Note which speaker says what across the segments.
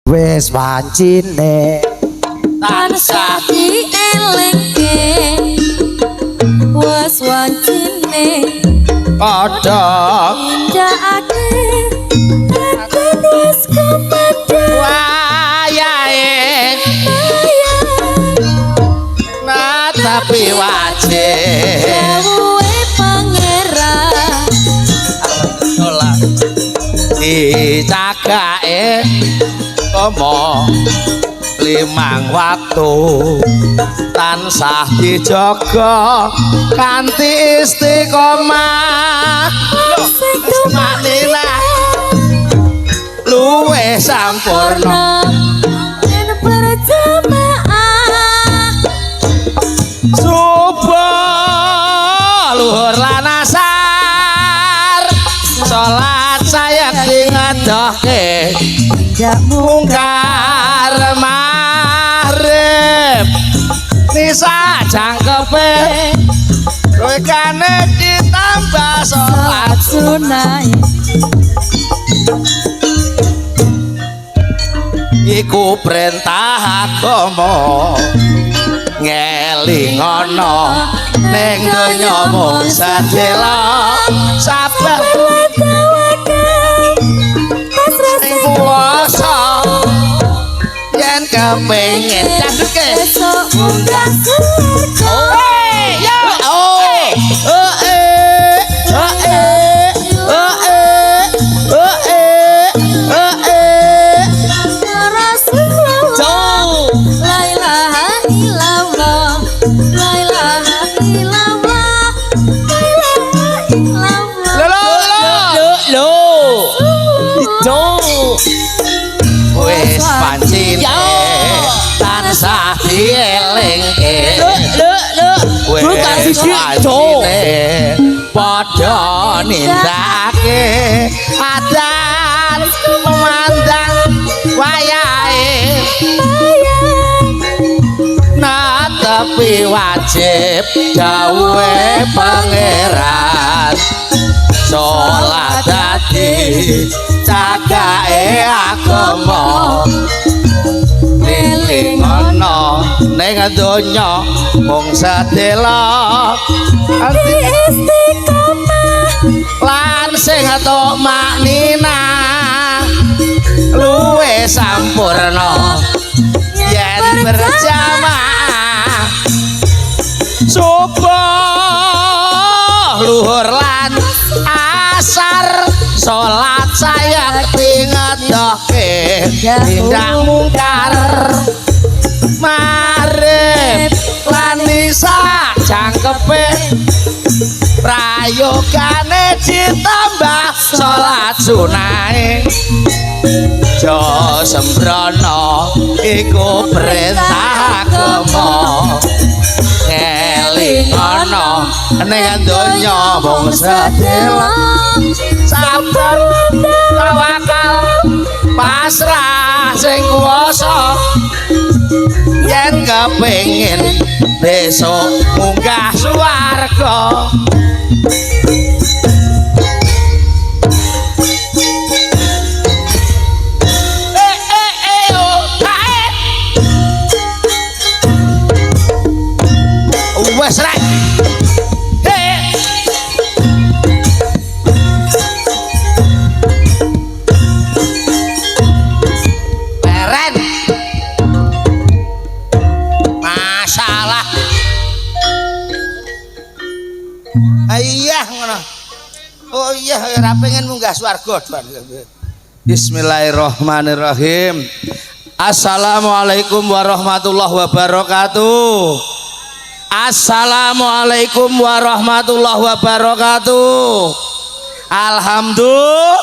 Speaker 1: Wis wancine
Speaker 2: tansah dielingke, wis wancine
Speaker 3: padha
Speaker 2: nindakake aten wis kumandhang
Speaker 3: wayahe natapi wajib
Speaker 2: dawuhe Pangeran
Speaker 3: salat dicagake tomo limang waktu tansah dijaga kanthi istiqomah
Speaker 2: sing
Speaker 3: manila luwih sampurna
Speaker 2: yen berjamaah
Speaker 3: subuh luhur lan asar salat sayekti ngedohke mungkar maghrib nisa jangkepe rwekane ditambah salat
Speaker 2: sunah
Speaker 3: iku perintah agama ngelingono ning donya mung sedhela sabar
Speaker 2: tawakal pasrah
Speaker 3: sing kuwasa yen kepengin candhuke
Speaker 2: esuk munggah swarga.
Speaker 3: Hey, yo, oh, oh, eh, oh, eh, oh, eh, oh, eh, oh, eh.
Speaker 2: Rasulullah
Speaker 3: Jauh.
Speaker 2: La ilaha illallah, la ilaha illallah, la ilaha illallah.
Speaker 3: Lo, lo, lo, lo.
Speaker 4: Jauh.
Speaker 3: Wis pancine tansah dielingke.
Speaker 4: Lo lo lo. Bukan
Speaker 3: Wis
Speaker 4: siji, Cuk.
Speaker 3: pancine padha nindakake adan memandang wayahe netepi wajib dawuhe Pangeran salat dadi cagake agama elingono ning donya mung sedhela
Speaker 2: Ati istiqomah
Speaker 3: lan sing tukmaknina luwih sampurna yen berjamaah subuh luhur lan asar salat sayekti ngedohke tindak mungkar maghrib lan isya jangkepe prayogane ditambah salat sunahe jo sembrono iku perintah agama ngelingono ning donya mung sedhela sabar tawakal pasrah sing kuwasa yen kepengin besok munggah swarga. Eh, eh, eh, oh, ha, eh. Wes rek. He. Leren. Masalah. Iya ngono. Oh iya ora pengen munggah swarga Tuan. Bismillahirrahmanirrahim. Assalamualaikum warahmatullahi wabarakatuh. Assalamualaikum warahmatullahi wabarakatuh. Alhamdulillah.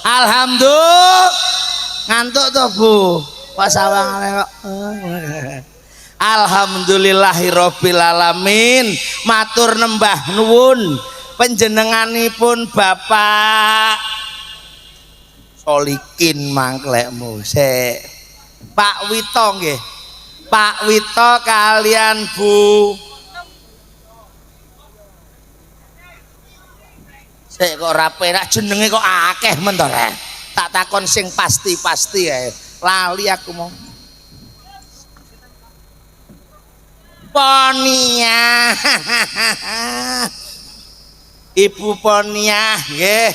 Speaker 3: Alhamdulillah. Ngantuk toh Bu. Pas sawangane kok. Alhamdulillahirabbil alamin. Matur nembah nuwun panjenenganipun Bapak Solikin mangklekmu sik. Pak Wito nggih. Pak Wito kalian Bu sik kok ora penak jenenge kok akeh men to rek. Tak takon sing pasti-pasti ae. Lali aku mau. Ponia. Ibu Ponia nggih.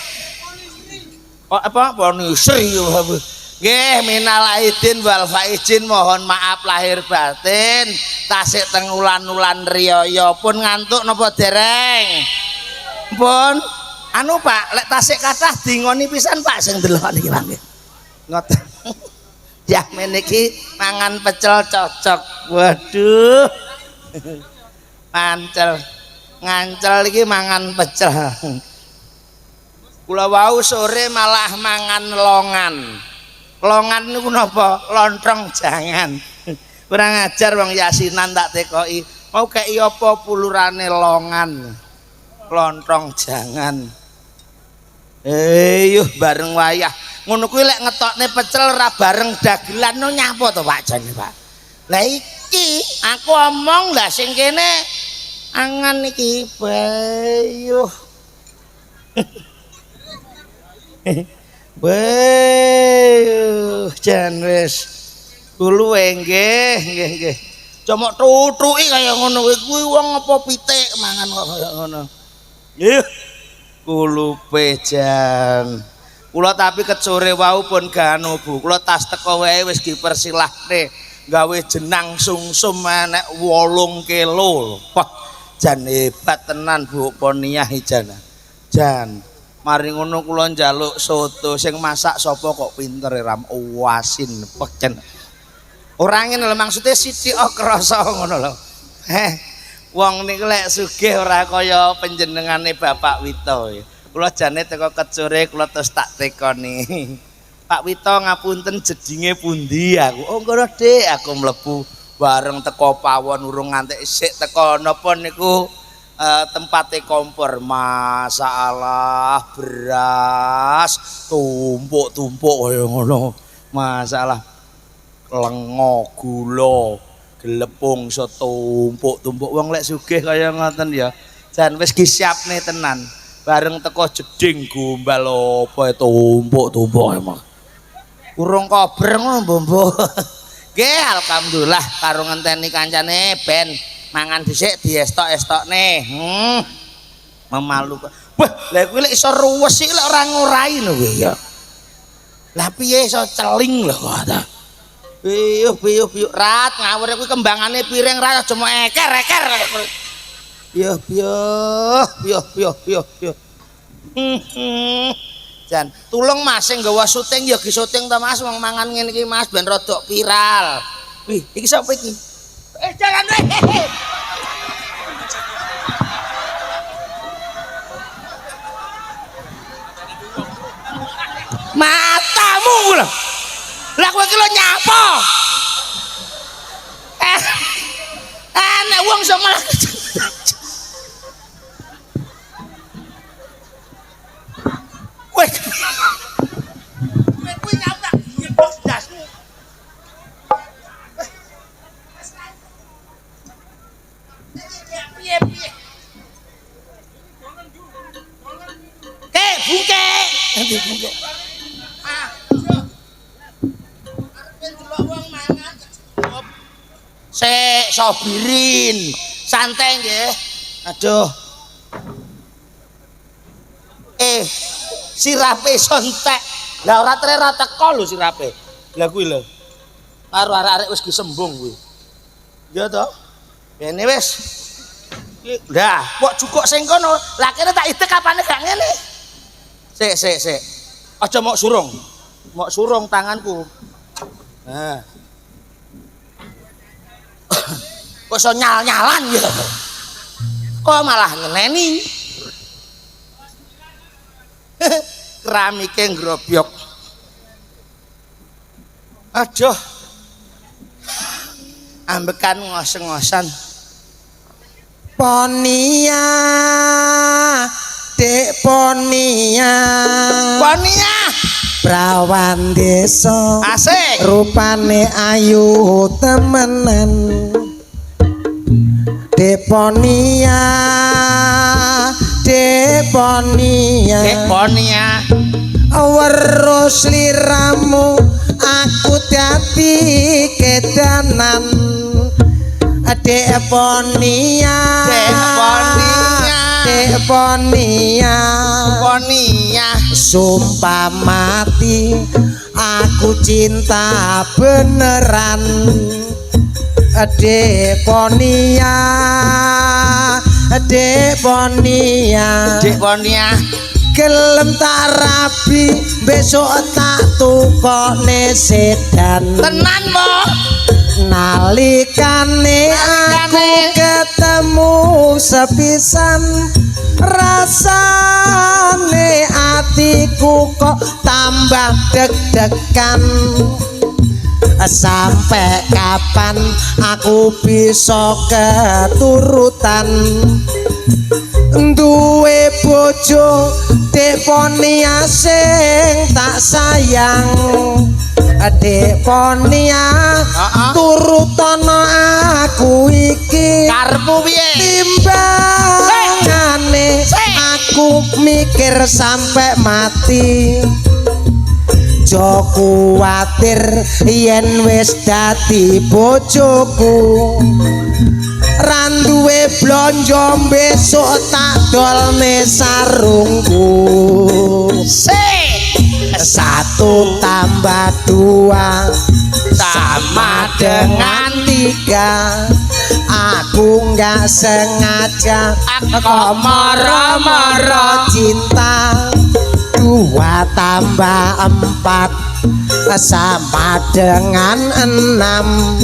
Speaker 3: Oh, apa Poni Sri nggih, minal aidin wal faizin, mohon maaf lahir batin. Tasik teng ulan-ulan riyaya pun ngantuk napa dereng? Pun anu Pak, lek tasik kathah dingoni pisan Pak sing delok niki Pak nggih. Ngoten. Ya meniki mangan pecel cocok. Waduh. Pancel. Ngancel iki mangan pecel. Kula wau sore malah mangan longan. Longan niku napa? Lontong jangan. Kurang ajar wong yasinan tak tekoki. Mau kei apa pulurane longan? Lontong jangan. Yuh bareng wayah. Ngono kuwi lek ngetokne pecel ora bareng dagelan no nyapa to Pak jane Pak. Lah iki aku omong lah sing kene angan iki bayuh. Bayuh jan wis kuluwe nggih nggih nggih. Cuma tutuki kaya ngono kuwi wong apa pitik mangan kok kaya ngono. Nggih. Kulupe jan. Kula tapi kecure wau pun ganu Bu. Kula tas teko wae wis dipersilahne gawe jenang sungsum enek 8 kilo. Wah, jan hebat tenan Bu Poniah jan. Jan, mari ngono kula njaluk soto sing masak sapa kok pinter ram asin peken. Ora ngene lho maksude sithik krasa ngono lho. Heh. Wong niku lek sugih ora kaya panjenengane Bapak Wito. Kula jane teko kecure kula terus tak tekoni. Pak Wito ngapunten jedinge pundi aku. Oh ngono Dik, aku mlebu bareng teko pawon urung ngantek sik teko napa niku tempate kompor. Masalah beras tumpuk-tumpuk kaya ngono. Masalah lengo gula gelepung setumpuk-tumpuk wong lek sugih kaya ngoten ya. Jan wis disiapne tenan. Bareng teko jeding gombal apa tumpuk-tumpuk emang. Urung kober ngono mbombo. Nggih alhamdulillah karo ngenteni kancane ben mangan dhisik diestok-estokne. Memalukan. Wah, lha kuwi lek iso ruwes iki lek ora ngorai lho kuwi ya. Lah piye iso celing lho kok ta. Piyuh piyuh piyuh rat ngawur kuwi kembangane piring rat aja mok eker-eker. Piyuh piyuh piyuh piyuh piyuh piyuh. Jan, tulung Mas sing nggawa syuting ya gi syuting ta Mas wong mangan ngene iki Mas ben rodok viral. Wih, iki sapa iki? Jangan weh. Matamu lho. Lah kowe iki lho nyapa? Nek wong iso malah kowe kuwi nyapa nyepok ndasmu. Piye-piye. Ke bungke. Nanti bungke. Ah. Arep ndelok wong mangan. Sik sobirin. Santai nggih. Aduh. Sirape sontek. Lah ora tre ora teko lho sirape. Lah kuwi lho. Karo arek-arek wis disembung kuwi. Ya to? Bene wis. Lah, kok jukuk sing kono. Lah kene tak idek kapane gak ngene. Sik sik sik. Aja mok surung. Mok surung tanganku. Nah. Kok iso nyal-nyalan ya? Kok malah nyeneni. Keramike ngrobyok. Aduh. Ambekan ngos-ngosan.
Speaker 1: Ponia, Dek Ponia.
Speaker 3: Ponia.
Speaker 1: Prawan desa.
Speaker 3: Asik.
Speaker 1: Rupane ayu temenan. Dek Ponia, Dek Ponia.
Speaker 3: Dek Ponia.
Speaker 1: Weruh sliramu Aku dadi kedanan. Dek Ponia,
Speaker 3: Dek Ponia.
Speaker 1: Dek Ponia,
Speaker 3: Ponia.
Speaker 1: Sumpah mati aku cinta beneran. Dek Ponia, Dek Ponia,
Speaker 3: Dek Ponia.
Speaker 1: Gelem tak rabi besok tak tukokne sedan.
Speaker 3: Tenan po.
Speaker 1: Nalikane aku ketemu sepisan, rasane atiku kok tambah deg-degan. Sampai kapan aku bisa keturutan duwe bojo Dek Ponia sing tak sayang. Dek Ponia,
Speaker 3: Heeh.
Speaker 1: turutono aku iki.
Speaker 3: Karepmu piye?
Speaker 1: Timbangane aku mikir sampai mati. Jo kuwatir yen wis dadi bojoku, randuwe blonjo besok tak dolne sarungku.
Speaker 3: Sik.
Speaker 1: Satu tambah dua
Speaker 3: sama
Speaker 1: dengan tiga. Aku nggak sengaja
Speaker 3: kok moro-moro
Speaker 1: cinta. Dua tambah empat sama dengan enam.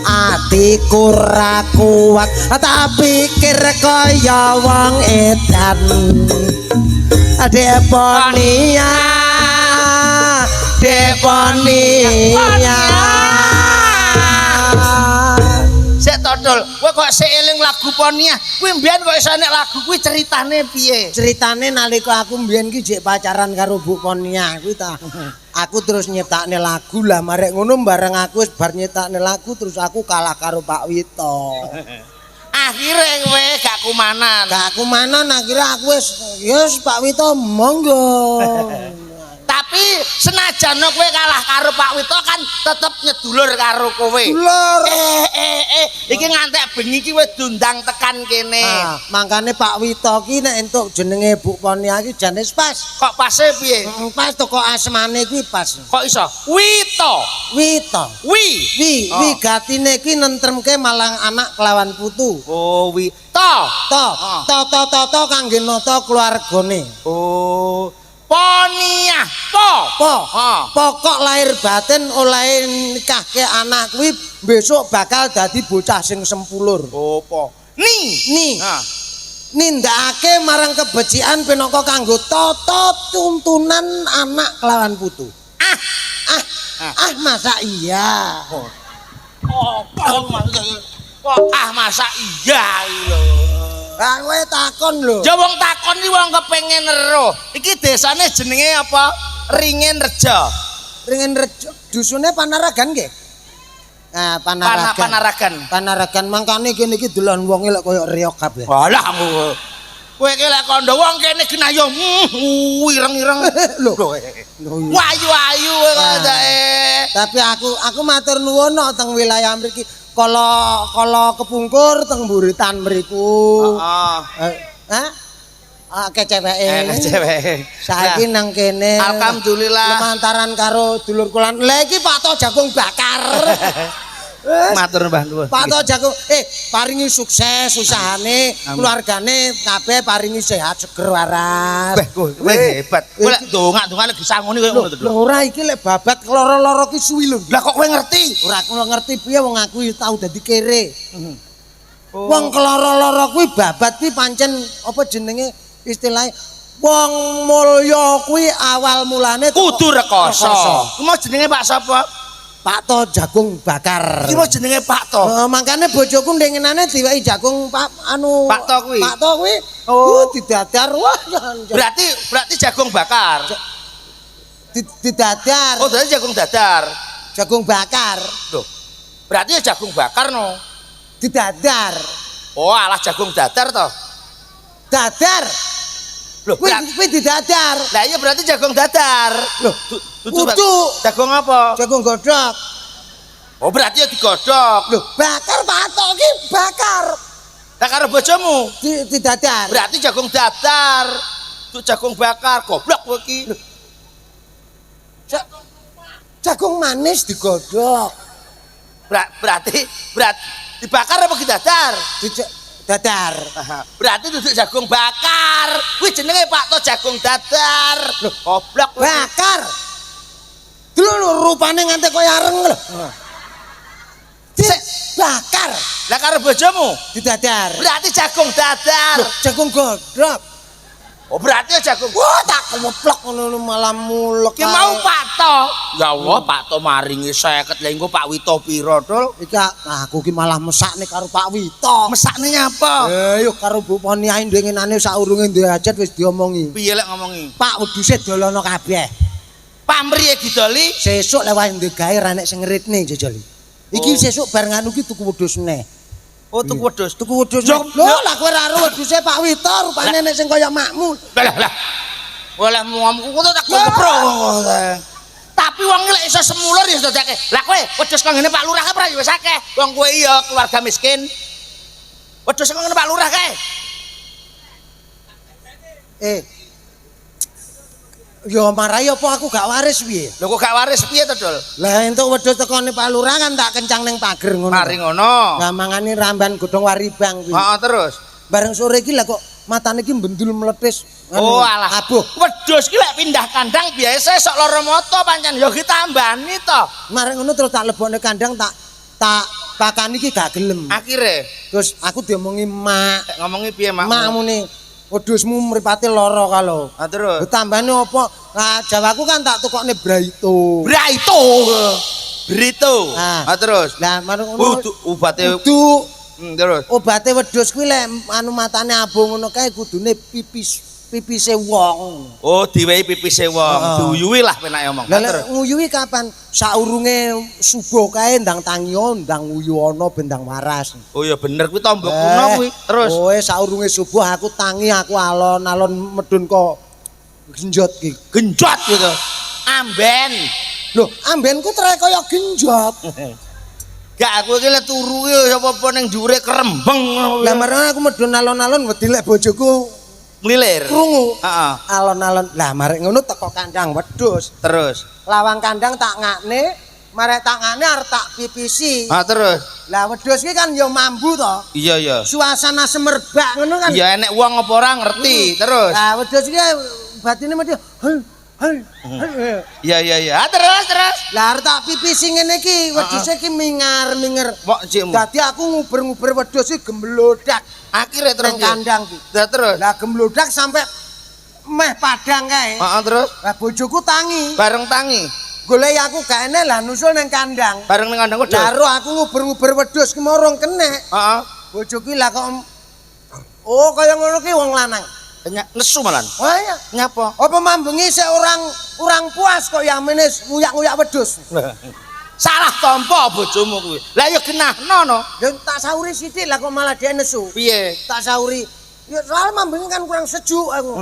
Speaker 1: Atiku ra kuat tak pikir kaya wong edan. Dek Ponia, Dek Ponia.
Speaker 3: Sik todol, kowe kok sik eling lagu Ponia? Kuwi mbiyen kok iso nek lagu kuwi ceritane piye?
Speaker 1: Ceritane nalika aku mbiyen ki jek pacaran karo Bu Ponia kuwi ta. Aku terus nyiptakne lagu lah, marek ngono bareng aku wis bar nyiptakne lagu terus aku kalah karo Pak Wito.
Speaker 3: Akhire kowe gak kumanan.
Speaker 1: Gak kumanan, akhirnya aku wis ya wis Pak Wito monggo.
Speaker 3: Tapi senajan kowe kalah karo Pak Wito kan tetep nyedulur karo kowe.
Speaker 1: Dulur.
Speaker 3: Eh, iki ngantek bengi iki wis diundang tekan kene.
Speaker 1: Ah, mangkane Pak Wito ki nek entuk jenenge Bu Ponia ki jane pas.
Speaker 3: Kok pase piye?
Speaker 1: Pas teko asmane kuwi pas.
Speaker 3: Kok iso? Wito.
Speaker 1: Wito.
Speaker 3: Wi.
Speaker 1: Wi,
Speaker 3: Oh.
Speaker 1: wi gatine kuwi nentremke malang anak kelawan putu.
Speaker 3: Oh, wi. To.
Speaker 1: To,
Speaker 3: Oh.
Speaker 1: to to to to kangge nata keluargane.
Speaker 3: Oh. Ponia. Po.
Speaker 1: Po,
Speaker 3: Oh.
Speaker 1: pokok lahir batin oleh nikahke anak kuwi besok bakal dadi bocah sing sempulur.
Speaker 3: Oh, po. Ni.
Speaker 1: Ni,
Speaker 3: Ah.
Speaker 1: nindakake marang kebecikan pinangka kanggo tata tuntunan anak kelawan putu.
Speaker 3: Ah.
Speaker 1: Ah, ah masa iya.
Speaker 3: Apa maksudnya? Kok ah masa iya iki lho.
Speaker 1: Lah kowe takon lho.
Speaker 3: Ya wong takon iki wong kepengin ero. Iki desane jenenge apa? Ringin Rejo.
Speaker 1: Ringin Rejo, dusune Panaragan nggih? Nah,
Speaker 3: Pana
Speaker 1: Panaragan.
Speaker 3: Panaragan.
Speaker 1: Panaragan mangkane kene iki dolan wonge lek koyo reog kabeh.
Speaker 3: Walah aku. Kowe iki lek kandha wong kene genah yo ireng-ireng.
Speaker 1: Lho.
Speaker 3: Lho. Wayu-ayu kowe kok
Speaker 1: Nah.
Speaker 3: dake.
Speaker 1: Tapi aku matur nuwun no, teng wilayah mriki. Kala kala kepungkur teng Buritan mriku.
Speaker 3: Heeh.
Speaker 1: Eh, hah? Ah, keceweke.
Speaker 3: Eh, cewek.
Speaker 1: Saiki nang kene.
Speaker 3: Alhamdulillah.
Speaker 1: Lumantaran karo dulur kulan. Lah iki Pak To jagung bakar. Wes,
Speaker 3: Matur Mbah nuwun.
Speaker 1: Pak To jagung paringi sukses usahane, keluargane kabeh paringi sehat seger waras.
Speaker 3: Beh, kowe hebat. Kowe lek dongak-dongak lek disangoni koyo ngono to.
Speaker 1: Lho ora iki lek babat loro-loro ki suwi lho.
Speaker 3: Lah kok kowe ngerti?
Speaker 1: Ora aku ngerti piye wong aku tau dadi kere.
Speaker 3: Oh.
Speaker 1: Wong keloro-loro kuwi babat kuwi pancen apa jenenge istilahnya wong mulya kuwi awal mulane
Speaker 3: Kudu rekoso. Kuwi mau jenenge Pak sapa?
Speaker 1: Pak To jagung bakar.
Speaker 3: Iki mau jenenge Pak To.
Speaker 1: Heeh, mangkane bojoku ndengenane diwehi jagung Pak anu
Speaker 3: Pak To kuwi?
Speaker 1: Pak To kuwi.
Speaker 3: Oh.
Speaker 1: Didadar wah.
Speaker 3: Berarti berarti jagung bakar.
Speaker 1: Didadar.
Speaker 3: Oh, berarti jagung dadar.
Speaker 1: Jagung bakar.
Speaker 3: Loh. Berarti ya jagung bakar no.
Speaker 1: Didadar.
Speaker 3: Oh, alah jagung dadar toh.
Speaker 1: Dadar.
Speaker 3: Loh,
Speaker 1: Kuwi kuwi didadar.
Speaker 3: Lah iya berarti jagung dadar.
Speaker 1: Loh,
Speaker 3: Dudu
Speaker 1: Kudu.
Speaker 3: Jagung apa?
Speaker 1: Jagung godhog.
Speaker 3: Oh, berarti ya digodhog.
Speaker 1: Lho, bakar Pak Tok ki bakar.
Speaker 3: Lah karo bojomu?
Speaker 1: Didadar.
Speaker 3: Berarti jagung dadar. Itu jagung bakar, goblok kowe iki.
Speaker 1: Jagung manis digodhog.
Speaker 3: Berarti berat dibakar apa didadar?
Speaker 1: Dadar.
Speaker 3: Berarti duduk jagung bakar. Kuwi jenenge Pak To jagung dadar. Lho, goblok kowe.
Speaker 1: Bakar. Dulu lho rupane nganti kaya areng lho. Bakar.
Speaker 3: Lah karo bojomu?
Speaker 1: Didadar.
Speaker 3: Berarti jagung dadar.
Speaker 1: Loh, jagung godhog.
Speaker 3: Oh, berarti ya jagung.
Speaker 1: Wah, tak keplok ngono malah mulek.
Speaker 3: Ki mau Pak To. Ya Allah, Pak To maringi 50. Lah engko Pak Wito piro, Dul?
Speaker 1: Iki aku ki malah mesakne karo Pak Wito.
Speaker 3: Mesakne nyapa?
Speaker 1: Eh, yo karo Bu Poniae ndengenane saurunge duwe hajat wis diomongi.
Speaker 3: Piye lek ngomongi?
Speaker 1: Pak wedhuse dolono kabeh.
Speaker 3: Pamriye didoli?
Speaker 1: Sesuk lek wae ndek gawe ra nek sing ngeritne jajali. Iki sesuk bar nganu ki tuku wedhus neh.
Speaker 3: Oh, tuku wedhus.
Speaker 1: Tuku wedhus. Lho, lah kowe ra ero wedhuse Pak Wito rupane nek sing kaya makmu.
Speaker 3: Lah lah. Oleh ngomongku tak kepro. Tapi wong lek iso semulur ya dodake. Lah kowe wedhus kok ngene Pak Lurah ora ya wis akeh. Wong kowe iya keluarga miskin. Wedhus kok ngene Pak Lurah kae.
Speaker 1: Yo marai apa aku gak waris piye?
Speaker 3: Lho kok gak waris piye to, Dul?
Speaker 1: Lah entuk wedhus tekone Pak Lurah kan tak kencang ning pager ngono.
Speaker 3: Mari ngono.
Speaker 1: Lah mangane ramban godhong waribang kuwi.
Speaker 3: Heeh, terus.
Speaker 1: Bareng sore iki lah kok matane iki bendul meletis.
Speaker 3: Oh alah.
Speaker 1: Abuh.
Speaker 3: Wedhus ki lek pindah kandang biasa sok lara mata pancen ya ditambani to.
Speaker 1: Mari ngono terus tak lebokne kandang tak pakani iki gak gelem.
Speaker 3: Akhire
Speaker 1: terus aku diomongi mak.
Speaker 3: Ngomongi piye mak?
Speaker 1: Mak muni wedhusmu mripate lara kalo.
Speaker 3: Ah terus.
Speaker 1: Tambane apa? Nah, Jawaku kan tak tukokne braito.
Speaker 3: Braito. Brito.
Speaker 1: Ah.
Speaker 3: Ah terus.
Speaker 1: Lah mari ngono.
Speaker 3: Obate
Speaker 1: kudu
Speaker 3: terus.
Speaker 1: Obate wedhus kuwi lek anu matane abuh ngono kae kudune pipise wong.
Speaker 3: Oh, diwehi pipise wong. Diuyuhi lah penake omong.
Speaker 1: Lah lek nguyuhi kapan? Saurunge subuh kae ndang tangiyo, ndang nguyu ana ben ndang waras.
Speaker 3: Oh iya bener kuwi tombo kuno kuwi. Terus.
Speaker 1: Kowe saurunge subuh aku tangi aku alon-alon medun kok genjot ki.
Speaker 3: Genjot gitu. Amben.
Speaker 1: Lho, ambenku trek kaya genjot.
Speaker 3: Gak aku iki lek turu ki sapa-apa ning dhuwure kerembeng.
Speaker 1: Lah marang aku medun alon-alon wedi lek bojoku
Speaker 3: mlilir.
Speaker 1: Krungu.
Speaker 3: Heeh.
Speaker 1: Alon-alon. Lah marek ngono teko kandang wedhus.
Speaker 3: Terus.
Speaker 1: Lawang kandang tak ngakne, marek tak ngakne arep tak pipisi.
Speaker 3: Ha terus.
Speaker 1: Lah wedhus ki kan ya mambu to.
Speaker 3: Iya iya.
Speaker 1: Suasana semerbak ngono kan.
Speaker 3: Iya enek wong apa ora ngerti. Terus.
Speaker 1: Lah wedhus ki batine mesti hel hel.
Speaker 3: Iya iya iya. Ha terus terus.
Speaker 1: Lah arep tak pipisi ngene iki, wedhuse ki mingar-minger.
Speaker 3: Mok jikmu.
Speaker 1: Dadi aku nguber-nguber wedhus ki gemblodak.
Speaker 3: Akhire terus
Speaker 1: nang kandang ki.
Speaker 3: Lah terus.
Speaker 1: Lah gemblodak sampe meh padang kae.
Speaker 3: Heeh terus.
Speaker 1: Lah bojoku tangi.
Speaker 3: Bareng tangi.
Speaker 1: Golek aku gak enek lah nusul nang kandang.
Speaker 3: Bareng nang kandang wedhus.
Speaker 1: Lah ro aku nguber-nguber wedhus ki morong kenek.
Speaker 3: Heeh.
Speaker 1: Bojoku lah kok oh kaya ngono ki wong lanang.
Speaker 3: Nesu malan.
Speaker 1: Wah iya.
Speaker 3: Nyapa?
Speaker 1: Apa mambengi sik orang puas kok yamene nguyak-nguyak wedhus.
Speaker 3: Salah tampa bojomu kuwi. Lah ya genahno no.
Speaker 1: Ya tak sauri sithik lah kok malah dia nesu.
Speaker 3: Piye?
Speaker 1: Tak sauri. Ya soal mambengi kan kurang sejuk aku.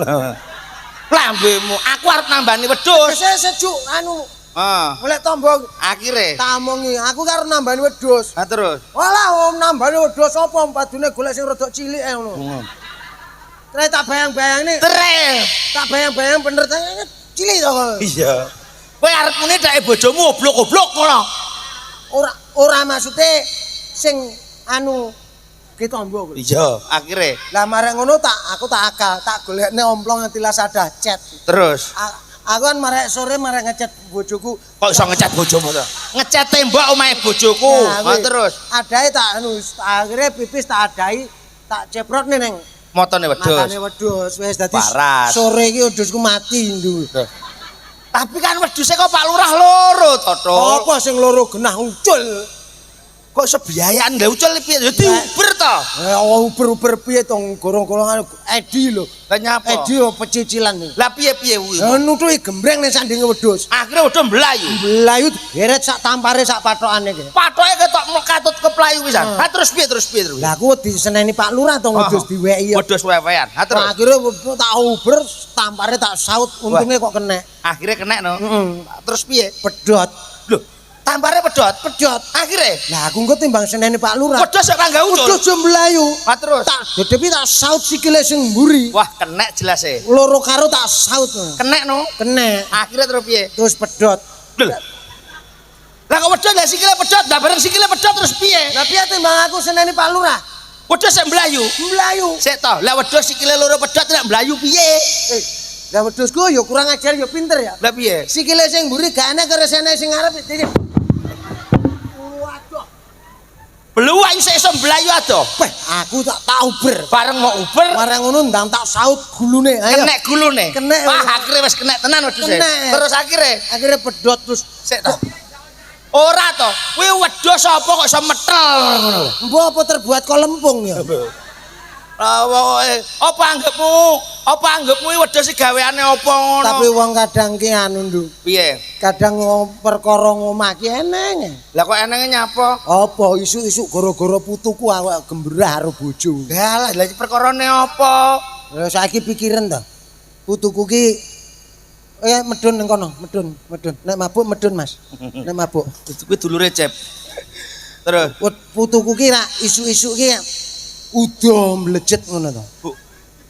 Speaker 3: Lambemu, aku arep nambani wedhus.
Speaker 1: Wis sejuk anu.
Speaker 3: Heeh.
Speaker 1: Golek tombo
Speaker 3: akhire
Speaker 1: tak omongi, aku karo nambani wedhus.
Speaker 3: Ha terus.
Speaker 1: Walah om nambani wedhus apa padune golek sing rada cilik ae ngono. Tre tak bayang-bayangne.
Speaker 3: Tre.
Speaker 1: Tak bayang-bayang bener ta cilik to kok.
Speaker 3: Iya. Kowe arep muni dheke bojomu oblok-oblok ngono.
Speaker 1: Ora ora maksude sing anu ki tombo kuwi.
Speaker 3: Iya, akhire.
Speaker 1: Lah marek ngono tak aku tak akal, tak golekne omplong tilas sadah cet.
Speaker 3: Terus
Speaker 1: aku kan marek sore marek ngecet bojoku.
Speaker 3: Kok iso ngecet bojomu to? Ngecet tembok omahe bojoku.
Speaker 1: Nah,
Speaker 3: ha terus.
Speaker 1: Adahe tak anu akhire pipis tak adahi, tak ceprotne neng
Speaker 3: motone wedhus.
Speaker 1: Matane wedhus wis dadi sore iki wedhusku mati ndu.
Speaker 3: Tapi kan wedhuse kok Pak Lurah loro to, Tok.
Speaker 1: Apa sing loro genah ucul?
Speaker 3: Kok sebiayaan lha ucul piye? Ya diuber to.
Speaker 1: Uber-uber piye to gorong-gorongan Edi lho.
Speaker 3: Lah nyapa?
Speaker 1: Edi yo pecicilan.
Speaker 3: Lah piye-piye kuwi?
Speaker 1: Lah nutuki gembreng ning sandinge wedhus.
Speaker 3: Akhire wedhus mlayu.
Speaker 1: Mlayu geret sak tampare sak pathokane ki.
Speaker 3: Pathoke ketok katut keplayu pisan. Ha terus piye terus piye terus.
Speaker 1: Lah aku diseneni Pak Lurah to wedhus diweki.
Speaker 3: Wedhus wewean. Ha terus.
Speaker 1: Akhire tak uber tampare tak saut, untungnya kok kenek.
Speaker 3: Akhirnya kenek no. Terus piye?
Speaker 1: Pedhot.
Speaker 3: Lho, tampare pedhot.
Speaker 1: Pedhot.
Speaker 3: Akhire
Speaker 1: Lah aku engko timbang seneni Pak Lurah.
Speaker 3: wedhus kok kanggo ucul.
Speaker 1: Wedhus yo mlayu.
Speaker 3: Ha terus.
Speaker 1: Tak dedepi tak saut sikile sing mburi.
Speaker 3: Wah, kenek jelas e.
Speaker 1: Loro karo tak saut.
Speaker 3: Kenek no.
Speaker 1: Kenek.
Speaker 3: Akhirnya terus piye?
Speaker 1: Terus pedhot.
Speaker 3: Lho. Lah kok wedhus lah sikile pedhot, lah bareng sikile pedhot terus piye?
Speaker 1: Lah piye timbang aku seneni Pak Lurah?
Speaker 3: Wedhus sik mlayu.
Speaker 1: Mlayu.
Speaker 3: Sik to, lah wedhus sikile loro pedhot nek mlayu piye?
Speaker 1: Lah wedhusku ya kurang ajar ya pinter ya.
Speaker 3: Lah piye?
Speaker 1: Sikile sing mburi gak enek karo sene sing ngarep iki. Waduh.
Speaker 3: Beluwak sik iso mlayu adoh.
Speaker 1: Weh, aku tak uber.
Speaker 3: Bareng mau uber,
Speaker 1: Bareng ngono ndang tak saut gulune. Ayo.
Speaker 3: kenek gulune.
Speaker 1: Kenek.
Speaker 3: Wah, akhirnya wis kenek tenan wedhuse.
Speaker 1: Kenek.
Speaker 3: Terus akhirnya
Speaker 1: Akhirnya pedhot terus.
Speaker 3: sik to. Ora to, kuwi wedhus apa kok iso metel ngono lho.
Speaker 1: Mbok apa terbuat kok lempung ya?
Speaker 3: Lah pokoke apa anggepmu? Apa anggepmu iki wedhus iki gaweane apa ngono?
Speaker 1: Tapi wong kadang ki anu Nduk.
Speaker 3: piye?
Speaker 1: Kadang perkara ngomah ki eneng.
Speaker 3: Lah kok enenge nyapa?
Speaker 1: Apa isuk-isuk gara-gara putuku awak gembrah karo bojo.
Speaker 3: Lah lah perkarane apa?
Speaker 1: Lah saiki pikiran to. Putuku ki medun ning kono, medun, medun. Nek mabuk medun, Mas. Nek mabuk.
Speaker 3: Kuwi dulure Cep. Terus
Speaker 1: Putuku ki rak isuk-isuk ki udo mlejet ngono to.
Speaker 3: Bu,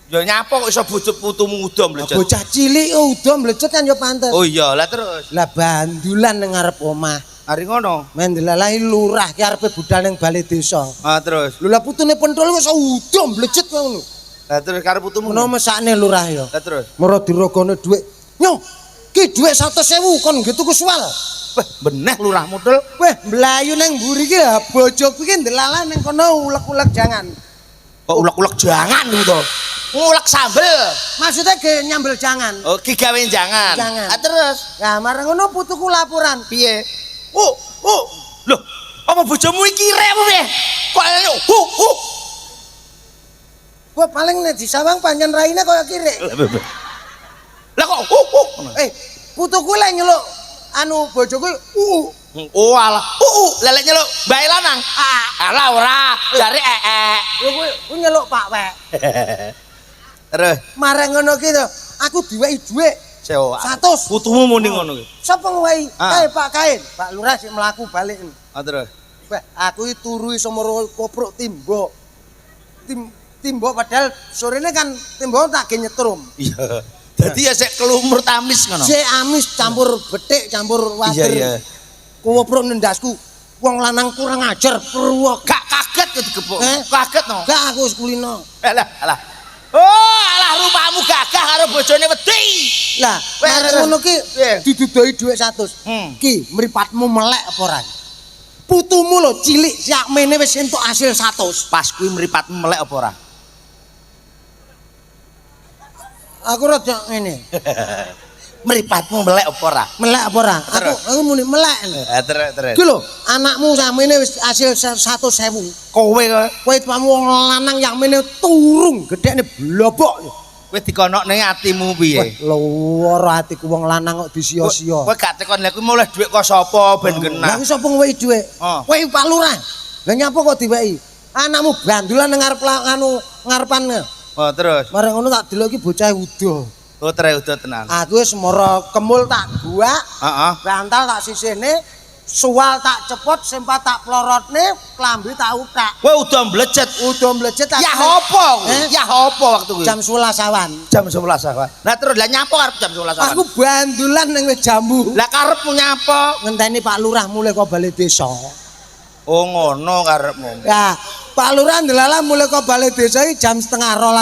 Speaker 3: ya nyapa kok iso bojo putumu udo mlejet?
Speaker 1: Bocah cilik udo mlejet kan ya pantes.
Speaker 3: Oh iya, lah terus.
Speaker 1: Lah bandulan ning ngarep omah.
Speaker 3: Hari ngono.
Speaker 1: Men delalahi lurah ki arepe budal ning bale desa.
Speaker 3: Ah terus.
Speaker 1: Lho lah putune pentol wis udo mlejet ngono.
Speaker 3: Lah terus karo putumu.
Speaker 1: Menawa mesakne lurah ya.
Speaker 3: Lah terus.
Speaker 1: Mara dirogone dhuwit. Nyo, ki dhuwit 100.000 kon nggo tuku suwal.
Speaker 3: Wah, beneh lurah mudel.
Speaker 1: Weh, mlayu ning mburi ki lah bojoku ki ndelalah ning kono ulek-ulek jangan.
Speaker 3: Kok ulek-ulek jangan ku to. Ngulek sambel.
Speaker 1: Maksudnya ge nyambel jangan.
Speaker 3: Oh, ki gawe jangan.
Speaker 1: Jangan.
Speaker 3: Ah terus
Speaker 1: Lah marang ngono putuku laporan.
Speaker 3: piye? Oh, oh. Loh, apa bojomu iki rek apa piye? Kok hu hu.
Speaker 1: Gua paling nek disawang pancen raine kaya kirik.
Speaker 3: Lah kok hu hu.
Speaker 1: Putuku lek nyeluk anu bojoku uu.
Speaker 3: Oh alah, uu, lelek nyeluk bae lanang. Ah, alah ora, jare ee.
Speaker 1: Lho kuwi nyeluk Pak Wek.
Speaker 3: Terus
Speaker 1: Marang ngono ki to, aku diwehi dhuwit
Speaker 3: sewa.
Speaker 1: 100.
Speaker 3: Putumu muni ngono ki.
Speaker 1: Sapa ngewehi?
Speaker 3: Ah.
Speaker 1: Kae Pak Kain. Pak Lurah sik mlaku balik.
Speaker 3: Ah terus.
Speaker 1: Wah, aku iki turu iso moro kopruk timbo. Timbo padahal sorene kan timbo tak ge nyetrum.
Speaker 3: Iya. Dadi ya sik kelumur tamis ngono.
Speaker 1: Sik amis campur betik, campur water.
Speaker 3: Iya, iya.
Speaker 1: Kopruk nendasku. Wong lanang kurang ajar pruwok.
Speaker 3: Gak kaget ya digebuk.
Speaker 1: Eh?
Speaker 3: Kaget no.
Speaker 1: Gak aku wis kulino.
Speaker 3: Alah, alah. Oh, alah rupamu gagah karo bojone wedi.
Speaker 1: Lah,
Speaker 3: Weh,
Speaker 1: marang
Speaker 3: terus.
Speaker 1: ngono ki
Speaker 3: Piye?
Speaker 1: didudoi dhuwit 100. Ki, mripatmu melek apa ora? Putumu lho cilik sakmene wis entuk hasil 100.
Speaker 3: Pas kuwi mripatmu melek apa ora?
Speaker 1: Aku rada ngene.
Speaker 3: Mripatmu melek apa ora?
Speaker 1: Melek apa ora? Aku muni melek.
Speaker 3: Terus terus.
Speaker 1: Ki lho, anakmu sakmene wis hasil 100.000.
Speaker 3: Kowe kok
Speaker 1: Kowe tuamu wong lanang yakmene turung gedhekne blobok.
Speaker 3: kowe dikonokne atimu piye?
Speaker 1: Wah, lara atiku wong lanang kok disia-sia.
Speaker 3: Kowe gak tekon lha kuwi mulih dhuwit kok sapa ben
Speaker 1: Lah
Speaker 3: genah.
Speaker 1: kuwi sapa ngewehi dhuwit?
Speaker 3: Oh.
Speaker 1: Kowe Pak Lurah. Lah nyapa kok diwehi? Anakmu bandulan nang ngarep anu ngarepan.
Speaker 3: Oh terus.
Speaker 1: Marang ngono tak delok iki bocah udo.
Speaker 3: Oh tere udo tenan.
Speaker 1: Aku wis mara kemul tak guak,
Speaker 3: Heeh.
Speaker 1: bantal tak sisihne, suwal tak cepot, sempat tak plorotne, klambi tak utak.
Speaker 3: Kowe udo mblecet.
Speaker 1: Udo mblecet tak
Speaker 3: Ya apa kuwi?
Speaker 1: Eh?
Speaker 3: Ya apa waktu kuwi?
Speaker 1: Jam 11 awan.
Speaker 3: Jam 11 awan. Lah terus lah nyapa arep jam 11 awan?
Speaker 1: Aku bandulan ning wit jambu.
Speaker 3: Lah karepmu nyapa?
Speaker 1: Ngenteni Pak Lurah mulih kok bali desa.
Speaker 3: Oh ngono karepmu.
Speaker 1: Ya, Pak Lurah ndelala mulih kok bali desa iki jam 11:30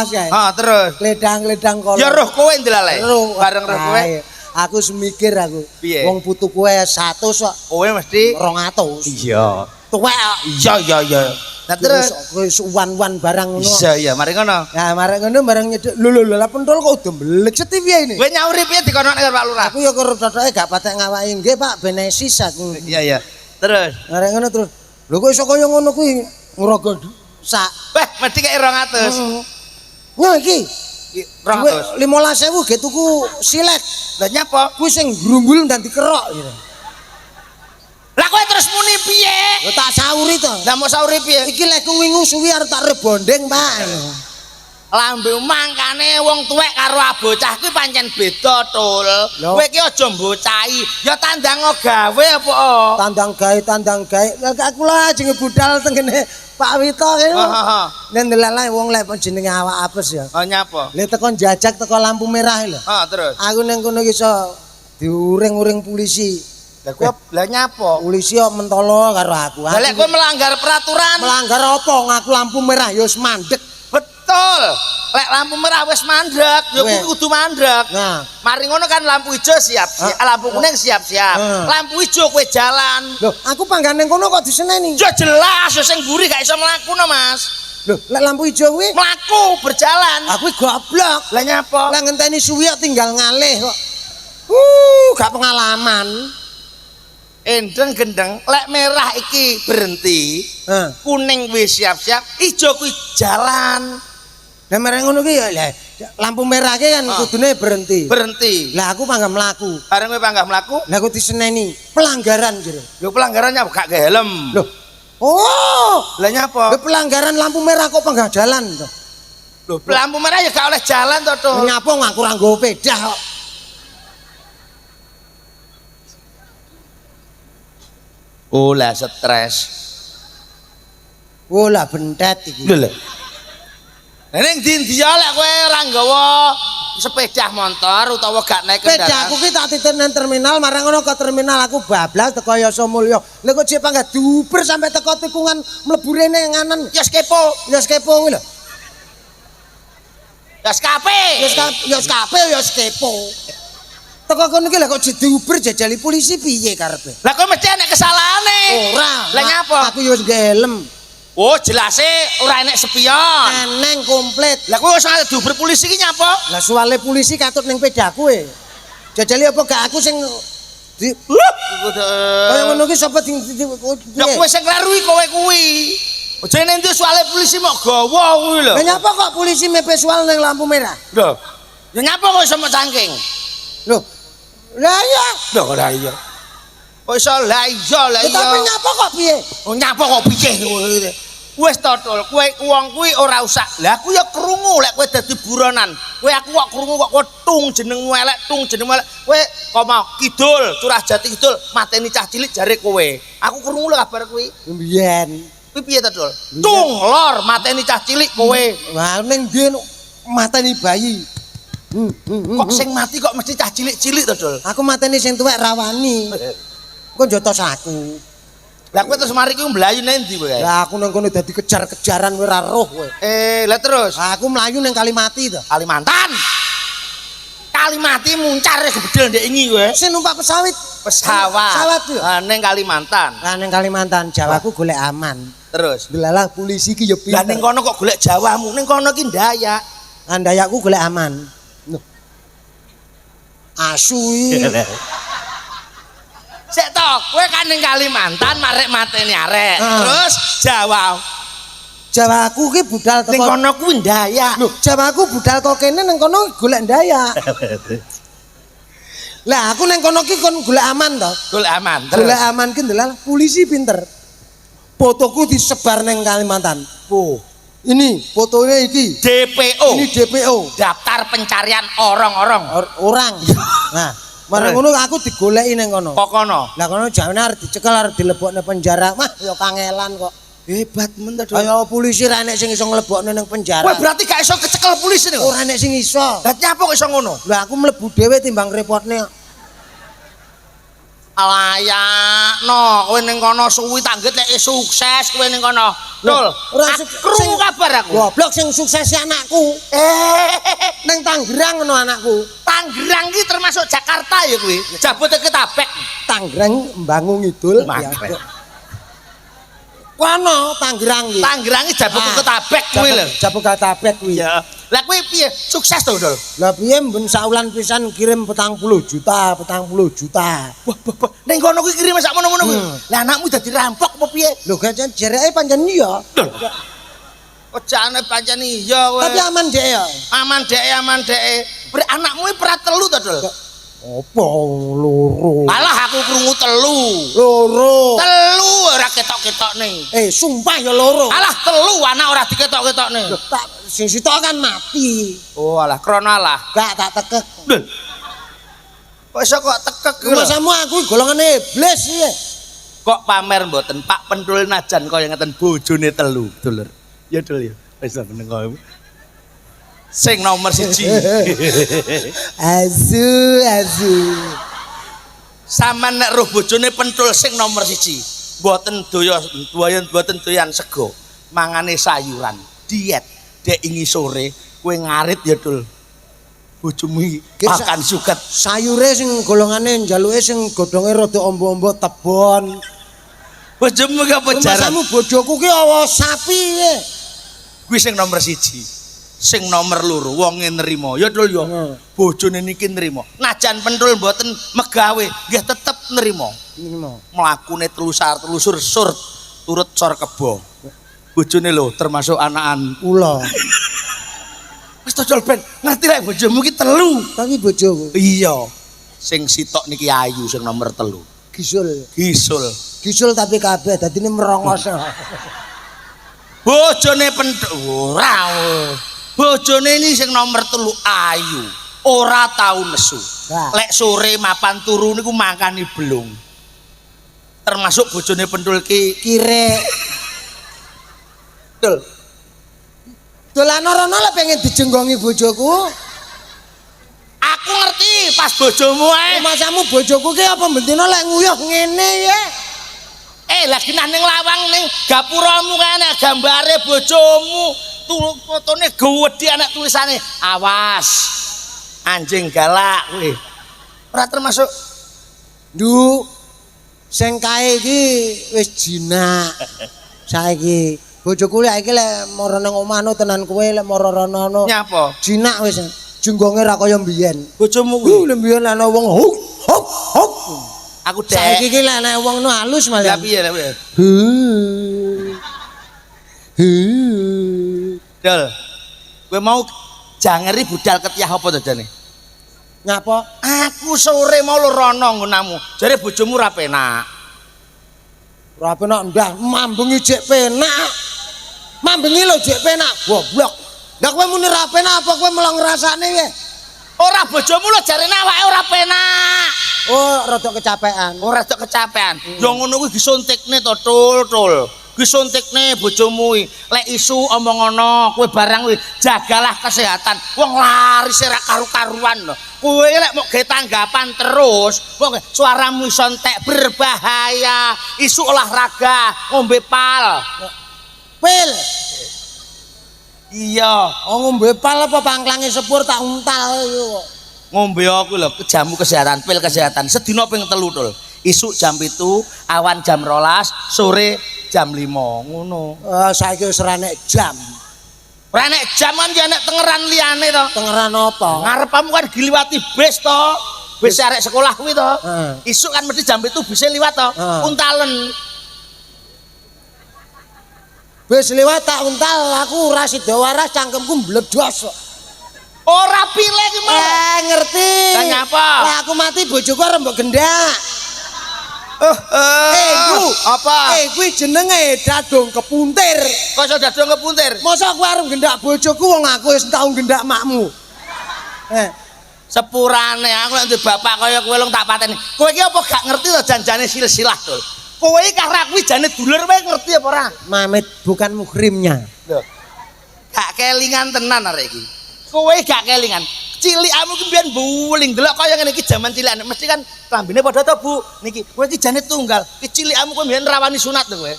Speaker 1: kae.
Speaker 3: Ha terus.
Speaker 1: Kledang-kledang kono.
Speaker 3: Ya roh kowe ndelale.
Speaker 1: Roh.
Speaker 3: Bareng roh kowe.
Speaker 1: Ae, Aku semikir aku.
Speaker 3: Piye?
Speaker 1: Wong putu kowe 100 kok
Speaker 3: Kowe mesti
Speaker 1: 200.
Speaker 3: Iya.
Speaker 1: Tuwek kok.
Speaker 3: Iya iya iya. Lah terus
Speaker 1: Terus wis wan-wan barang ngono.
Speaker 3: Iya iya mari ngono.
Speaker 1: Ya mari ngono barang nyedek. Lho lho lho lah pentol kok udah mblecet piye ini?
Speaker 3: Kowe nyauri piye dikonokne karo Pak Lurah?
Speaker 1: Aku ya karo totoke gak patek ngawaki nggih Pak benesis aku.
Speaker 3: Iya iya. Terus
Speaker 1: Mari ngono terus. Lho kok iso kaya ngono kuwi ngrogo sak.
Speaker 3: wah mesti kaya 200.
Speaker 1: Nyo iki
Speaker 3: 200.
Speaker 1: 15.000 ge tuku silet.
Speaker 3: Lah nyapa?
Speaker 1: Kuwi sing grumbul dan dikerok gitu.
Speaker 3: Lah kowe terus muni piye?
Speaker 1: Lho tak sauri. sauri to.
Speaker 3: Lah mok sauri piye?
Speaker 1: Iki lek wingu suwi arep tak rebonding, Pak.
Speaker 3: Lambe mangkane wong tuwek karo bocah kuwi pancen beda, Tul. Kowe iki aja mbocahi, ya tandang gawe apa?
Speaker 1: Tandang gawe, tandang gawe. Lah aku lah jenenge budal teng kene Pak Wito kene.
Speaker 3: Heeh.
Speaker 1: Nek ndelalae wong lek jenenge awak apes ya.
Speaker 3: Oh nyapa?
Speaker 1: Lek teko njajak teko lampu merah lho.
Speaker 3: Heeh, terus.
Speaker 1: Aku ning kono iso diuring-uring polisi.
Speaker 3: Lah kowe lah nyapa?
Speaker 1: Polisi kok mentolo karo aku.
Speaker 3: Lah lek kowe melanggar peraturan,
Speaker 1: melanggar apa? Ngaku lampu merah ya wis mandek.
Speaker 3: Betul. Lek lampu merah wis mandek, ya kuwi kudu mandek.
Speaker 1: Nah,
Speaker 3: mari ngono kan lampu ijo siap-siap, lampu kuning siap-siap. Lampu ijo kowe jalan.
Speaker 1: Loh, aku panggan ning kono kok diseneni?
Speaker 3: Ya jelas, ya sing mburi gak iso mlaku no, Mas.
Speaker 1: Loh, lek lampu ijo kuwi
Speaker 3: mlaku berjalan.
Speaker 1: Aku goblok.
Speaker 3: Lah nyapa?
Speaker 1: Lah ngenteni suwi kok tinggal ngalih kok. Gak pengalaman.
Speaker 3: Endeng gendeng, lek merah iki berhenti, kuning kuwi siap-siap, ijo kuwi jalan.
Speaker 1: Lah merah ngono ki ya lampu merah ki kan kudune berhenti.
Speaker 3: Berhenti.
Speaker 1: Lah aku panggah mlaku.
Speaker 3: Bareng kowe panggah mlaku,
Speaker 1: lah aku diseneni pelanggaran jere.
Speaker 3: Lho pelanggarannya gak gawe helm.
Speaker 1: Loh. Oh,
Speaker 3: lah nyapa?
Speaker 1: Lho pelanggaran lampu merah kok panggah jalan to.
Speaker 3: Lho lampu merah ya gak oleh jalan to, Tul.
Speaker 1: Nyapa ngaku ora nggo pedah kok.
Speaker 3: Oh lah stres.
Speaker 1: Oh lah bentet iki.
Speaker 3: Lho lho. Ning ndi-ndi lek kowe ora nggawa sepeda motor utawa gak naik kendaraan.
Speaker 1: Sepedaku ki tak titip nang terminal, marang ngono ke terminal aku bablas teko Yosomulyo. Lha kok jek panggah diuber sampe teko tikungan mlebu rene nganan.
Speaker 3: Ya skepo.
Speaker 1: Ya skepo kuwi lho.
Speaker 3: Ya skape.
Speaker 1: Ya skape ya skepo. Teko kono ki lha kok jek diuber jajali polisi piye karepe?
Speaker 3: Lah kowe mesti enek kesalahane.
Speaker 1: Ora.
Speaker 3: Lah nyapa?
Speaker 1: Aku yo wis nggae helm.
Speaker 3: Oh, jelase ora enek spion.
Speaker 1: Eneng komplit.
Speaker 3: Lah kowe wis diuber polisi ki nyapa?
Speaker 1: Lah soale polisi katut ning pedaku e. Jajali apa gak aku sing di kaya ngono ki sapa sing
Speaker 3: Ya kowe sing kleru kowe kuwi. Aja ning ndi soale polisi mok gawa kuwi lho.
Speaker 1: Lah nyapa kok polisi mepe soal ning lampu merah?
Speaker 3: Lho. Ya nyapa kok iso mok cangking?
Speaker 1: Lho. Lah iya.
Speaker 3: Lho lah iya. Kok iso lah iya lah iya.
Speaker 1: Tapi nyapa kok piye?
Speaker 3: Oh nyapa kok piye? Wis to, Tul, kowe wong kuwi ora usah. Lah aku ya krungu lek kowe dadi buronan. Kowe aku kok krungu kok kowe tung jenengmu elek, tung jenengmu elek. Kowe kok mau kidul, Curah Jati kidul, mateni cah cilik jare kowe. Aku krungu lho kabar kuwi.
Speaker 1: Mbiyen.
Speaker 3: Kuwi piye to, Tul? Tung lor mateni cah cilik kowe.
Speaker 1: Wah, ning ndi mateni bayi.
Speaker 3: Kok sing mati kok mesti cah cilik-cilik to, Tul?
Speaker 1: Aku mateni sing tuwek rawani. Kok njotos aku.
Speaker 3: Lah kowe terus mari kuwi mlayu nang ndi kowe?
Speaker 1: Lah aku nang kono dadi kejar-kejaran kowe ora roh kowe.
Speaker 3: Lah terus?
Speaker 1: Aku mlayu nang Kalimati to.
Speaker 3: Kalimantan. Kalimati muncar gebedel ndek ingi kowe.
Speaker 1: Sing numpak pesawat.
Speaker 3: Pesawat.
Speaker 1: Pesawat yo.
Speaker 3: Ah ning Kalimantan.
Speaker 1: Lah ning Kalimantan Jawaku golek aman.
Speaker 3: Terus
Speaker 1: delalah polisi ki yo pinter.
Speaker 3: Lah ning kono kok golek Jawamu, ning kono ki Dayak.
Speaker 1: Ah Dayakku golek aman. Loh. Asu iki.
Speaker 3: Sik to, kowe kan ning Kalimantan marek mateni arek. Terus Jawa.
Speaker 1: Jawaku ki budal teko
Speaker 3: ning kono kuwi Dayak.
Speaker 1: Lho, Jawaku budal kok kene ning kono golek Dayak. Lah aku ning kono ki kon golek aman to.
Speaker 3: Golek aman. Terus
Speaker 1: golek aman ki ndelal polisi pinter. Fotoku disebar ning Kalimantan.
Speaker 3: Oh.
Speaker 1: Ini fotonya iki.
Speaker 3: DPO.
Speaker 1: Ini DPO.
Speaker 3: Daftar pencarian orang-orang.
Speaker 1: Orang. Nah, marang ngono aku digoleki ning kono.
Speaker 3: Kok kono?
Speaker 1: Lah kono jamane arep dicekel arep dilebokne penjara. Wah, ya kangelan kok.
Speaker 3: Hebat men to.
Speaker 1: Kaya polisi ra enek sing iso nglebokne ning penjara.
Speaker 3: Kowe berarti gak iso kecekel polisi niku.
Speaker 1: Ora enek sing iso.
Speaker 3: Lah nyapa kok iso ngono?
Speaker 1: Lah aku mlebu dhewe timbang repotne.
Speaker 3: Layakno kowe ning kono suwi tangget lek sukses kowe ning kono. Dul,
Speaker 1: ora
Speaker 3: krungu kabar aku.
Speaker 1: Goblok sing sukses anakku. Ning Tangerang ngono anakku.
Speaker 3: Tangerang ki termasuk Jakarta ya kuwi. Jabodetabek.
Speaker 1: Tangerang mbangun ngidul. Kono Tangerang ki.
Speaker 3: Tangerang ki Jabodetabek kuwi lho.
Speaker 1: Jabodetabek kuwi.
Speaker 3: Ya. Lah kuwi piye? Sukses to, Dul?
Speaker 1: Lah piye mben saulan pisan kirim 40 juta, 40 juta.
Speaker 3: Wah, wah, wah. Ning kono kuwi kirim sak mono-mono kuwi. Lah anakmu dadi rampok apa piye?
Speaker 1: Lho gak jereke pancen iya.
Speaker 3: Kok jane pancen iya kowe.
Speaker 1: Tapi aman dhek ya.
Speaker 3: Aman dhek, aman dhek. Anakmu iki prat telu to, Dul?
Speaker 1: Apa loro?
Speaker 3: Alah aku krungu telu.
Speaker 1: Loro.
Speaker 3: Telu ora ketok-ketokne.
Speaker 1: Sumpah ya loro.
Speaker 3: Alah telu anak ora diketok-ketokne.
Speaker 1: Tak sing sitok kan mati.
Speaker 3: Oh alah krana alah.
Speaker 1: Gak tak tekek.
Speaker 3: Lho. Kok iso kok tekek lho?
Speaker 1: Masamu aku golongane iblis piye?
Speaker 3: Kok pamer mboten Pak Pentul najan kaya ngeten bojone telu, dulur. Ya dul ya. Wis meneng kowe. Sing nomor 1.
Speaker 1: Azu azu.
Speaker 3: Sampeyan nek roh bojone Pentul sing nomor 1. Mboten doya mboten doyan sego, mangane sayuran, diet. Dek ingi sore kowe ngarit ya dul. Bojomu iki makan suket.
Speaker 1: Sayure sing golongane njaluke sing godhonge rada ombo-ombo tebon.
Speaker 3: Bojomu ki apa jaran?
Speaker 1: Masamu bojoku ki awa sapi piye?
Speaker 3: Kuwi sing nomor 1. Sing nomor 2 wonge nrimo. Ya dul ya. Bojone niki nrimo. Najan Pentul mboten megawe, nggih tetep nrimo.
Speaker 1: Nrimo.
Speaker 3: Mlakune telusar telusur sur turut sor kebo. Bojone lho termasuk anakan
Speaker 1: Ula.
Speaker 3: Wis dodol ben ngerti lek bojomu ki telu.
Speaker 1: Tapi bojoku
Speaker 3: Iya. Sing sitok niki ayu sing nomor 3.
Speaker 1: gisul.
Speaker 3: Gisul.
Speaker 1: Gisul tapi kabeh dadine merongos.
Speaker 3: Bojone Pentul ora. Bojone ini sing nomor 3 ayu. Ora tau nesu.
Speaker 1: Lah.
Speaker 3: Lek sore mapan turu niku makani belung. Termasuk bojone Pentul ki
Speaker 1: Kire.
Speaker 3: Dul.
Speaker 1: Dolan rono lek pengen dijenggongi bojoku.
Speaker 3: Aku ngerti pas bojomu ae.
Speaker 1: Masamu bojoku ki apa bendina lek nguyuh ngene ya.
Speaker 3: Lagi nang ning lawang ning gapuramu kae ana gambare bojomu. Fotone gedhe ana tulisane awas anjing galak kuwi. Ora termasuk
Speaker 1: Nduk. Sing kae iki wis jinak. Saiki bojoku lek iki lek mara nang omah no tenan kowe lek mara rono no.
Speaker 3: Nyapa?
Speaker 1: Jinak wis. Jenggonge ra kaya mbiyen.
Speaker 3: Bojomu kuwi.
Speaker 1: Lek mbiyen ana wong huk huk huk.
Speaker 3: Aku dek.
Speaker 1: Saiki iki lek ana wong no halus malah.
Speaker 3: Lah piye lah piye? Dol. Kowe mau jangeri budal ketiyah apa to jane?
Speaker 1: Nyapa?
Speaker 3: Aku sore mau lho rono nggonamu. Jare bojomu ra penak.
Speaker 1: Ora penak ndah mambengi jek penak. Mambengi lho jek penak, goblok. Lah kowe muni ra penak apa kowe melok ngrasakne kowe?
Speaker 3: Ora bojomu lho jarene awake ora penak.
Speaker 1: Oh, rada kecapean.
Speaker 3: Ora rada kecapean. Ya ngono kuwi disuntikne to, tul tul. Disuntikne bojomu kuwi. Lek isu omong ngono, kowe barang kuwi jagalah kesehatan. Wong laris ora karu-karuan lho. Kowe lek mok gawe tanggapan terus, wong suaramu iso entek berbahaya. Isu olahraga, ngombe pal.
Speaker 1: Pil.
Speaker 3: Iya.
Speaker 1: Oh, ngombe pal apa pangklange sepur tak untal iku kok.
Speaker 3: Ngombe aku lho jamu kesehatan, pil kesehatan. Sedina ping 3 tul. Isuk jam 7, awan jam 12, sore jam 5 ngono.
Speaker 1: Saiki wis ora nek jam.
Speaker 3: Ora nek jam kan ya nek tengeran liyane to.
Speaker 1: Tengeran apa?
Speaker 3: Ngarepamu kan diliwati bis to. Bis arek sekolah kuwi to. Isuk kan mesti jam 7 bise liwat to. Untalen.
Speaker 1: Bis liwat tak untal aku ora sida waras cangkemku mbledos kok.
Speaker 3: Ora pilih ki mau.
Speaker 1: Ngerti.
Speaker 3: Lah nyapa?
Speaker 1: Lah aku mati bojoku arep mbok gendak. Ku
Speaker 3: apa?
Speaker 1: Kuwi jenenge dadung kepuntir.
Speaker 3: Kok iso dadung kepuntir?
Speaker 1: Masa aku arep gendak bojoku wong aku wis tau gendak makmu.
Speaker 3: Sepurane aku lek duwe bapak kaya kowe lung tak pateni. Kowe iki apa gak ngerti to janjane silsilah to? Kowe iki karo aku jane dulur wae ngerti apa ora?
Speaker 1: Mamit bukan muhrimnya.
Speaker 3: Lho. Gak kelingan tenan arek iki. Kowe gak kelingan. Cilikamu ki mbiyen buling delok kaya ngene iki jaman cilikane mesti kan klambine padha to Bu. Niki kowe iki jane tunggal. Ki cilikamu kowe mbiyen rawani sunat to kowe.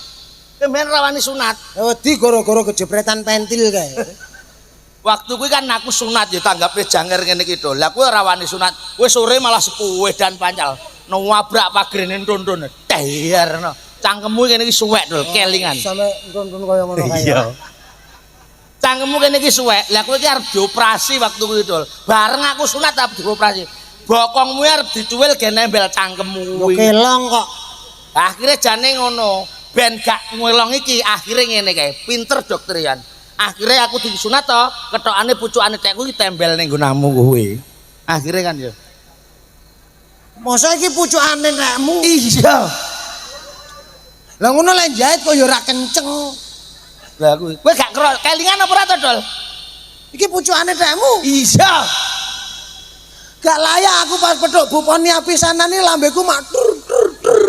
Speaker 3: Kowe mbiyen rawani sunat.
Speaker 1: Wedi gara-gara kejepretan pentil kae.
Speaker 3: Waktu kuwi kan aku sunat ya tanggape janger ngene iki to. Lah kowe rawani sunat, kowe sore malah sepuh dan pancal. Nabrak pagrene ntuntun. Dayarno. Cangkemmu ngene iki suwek lho, kelingan.
Speaker 1: Sampe ntuntun kaya ngono kae.
Speaker 3: Iya. Cangkemmu kene iki suwek. Lah kowe iki arep dioperasi waktu kuwi to. Bareng aku sunat arep dioperasi. Bokongmu arep dicuwil ge nembel cangkemmu kuwi.
Speaker 1: Kelong kok.
Speaker 3: Akhire jane ngono. Ben gak ngelong iki akhire ngene kae. Pinter dokter Yan. Akhirnya aku disunat to, ketokane pucukane tekku iki tembel ning nggonamu kuwi. Akhire kan ya.
Speaker 1: Masa iki pucukane nekmu?
Speaker 3: Iya.
Speaker 1: Lah ngono lek jahit kok ya ora kenceng.
Speaker 3: Lah kuwi. Kowe gak kero kelingan apa ora to, Dol?
Speaker 1: Iki pucukane nekmu.
Speaker 3: Iya.
Speaker 1: Gak layak aku pas petuk Bu Ponia pisanan iki lambeku mak tur tur tur.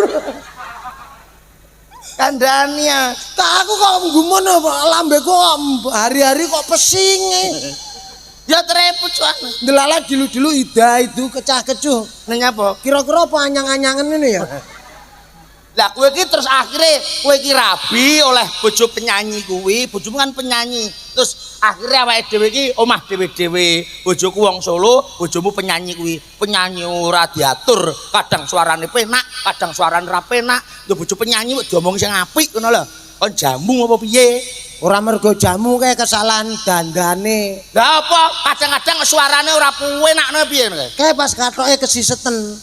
Speaker 3: Kandhani ya.
Speaker 1: Tak aku kok gumun lambeku kok hari-hari kok pesing.
Speaker 3: Ya tere pucukane.
Speaker 1: Delala dilu-dilu ida itu kecah-kecuh.
Speaker 3: Nang nyapa?
Speaker 1: Kira-kira apa anyang-anyangan ini ya?
Speaker 3: Lah kowe iki terus akhirnya kowe iki rabi oleh bojo penyanyi kuwi, bojomu kan penyanyi. Terus akhirnya awake dhewe iki omah dhewe-dhewe. Bojoku wong Solo, bojomu penyanyi kuwi. Penyanyi ora diatur, kadang suarane penak, kadang suarane ora penak. Lho bojo penyanyi kok diomongi sing apik ngono lho. Kon jamu apa piye?
Speaker 1: Ora mergo jamu kae kesalahan dandane.
Speaker 3: Lah apa? Kadang-kadang suarane ora penak piye ngono kae.
Speaker 1: Kae pas katoke kesiseten.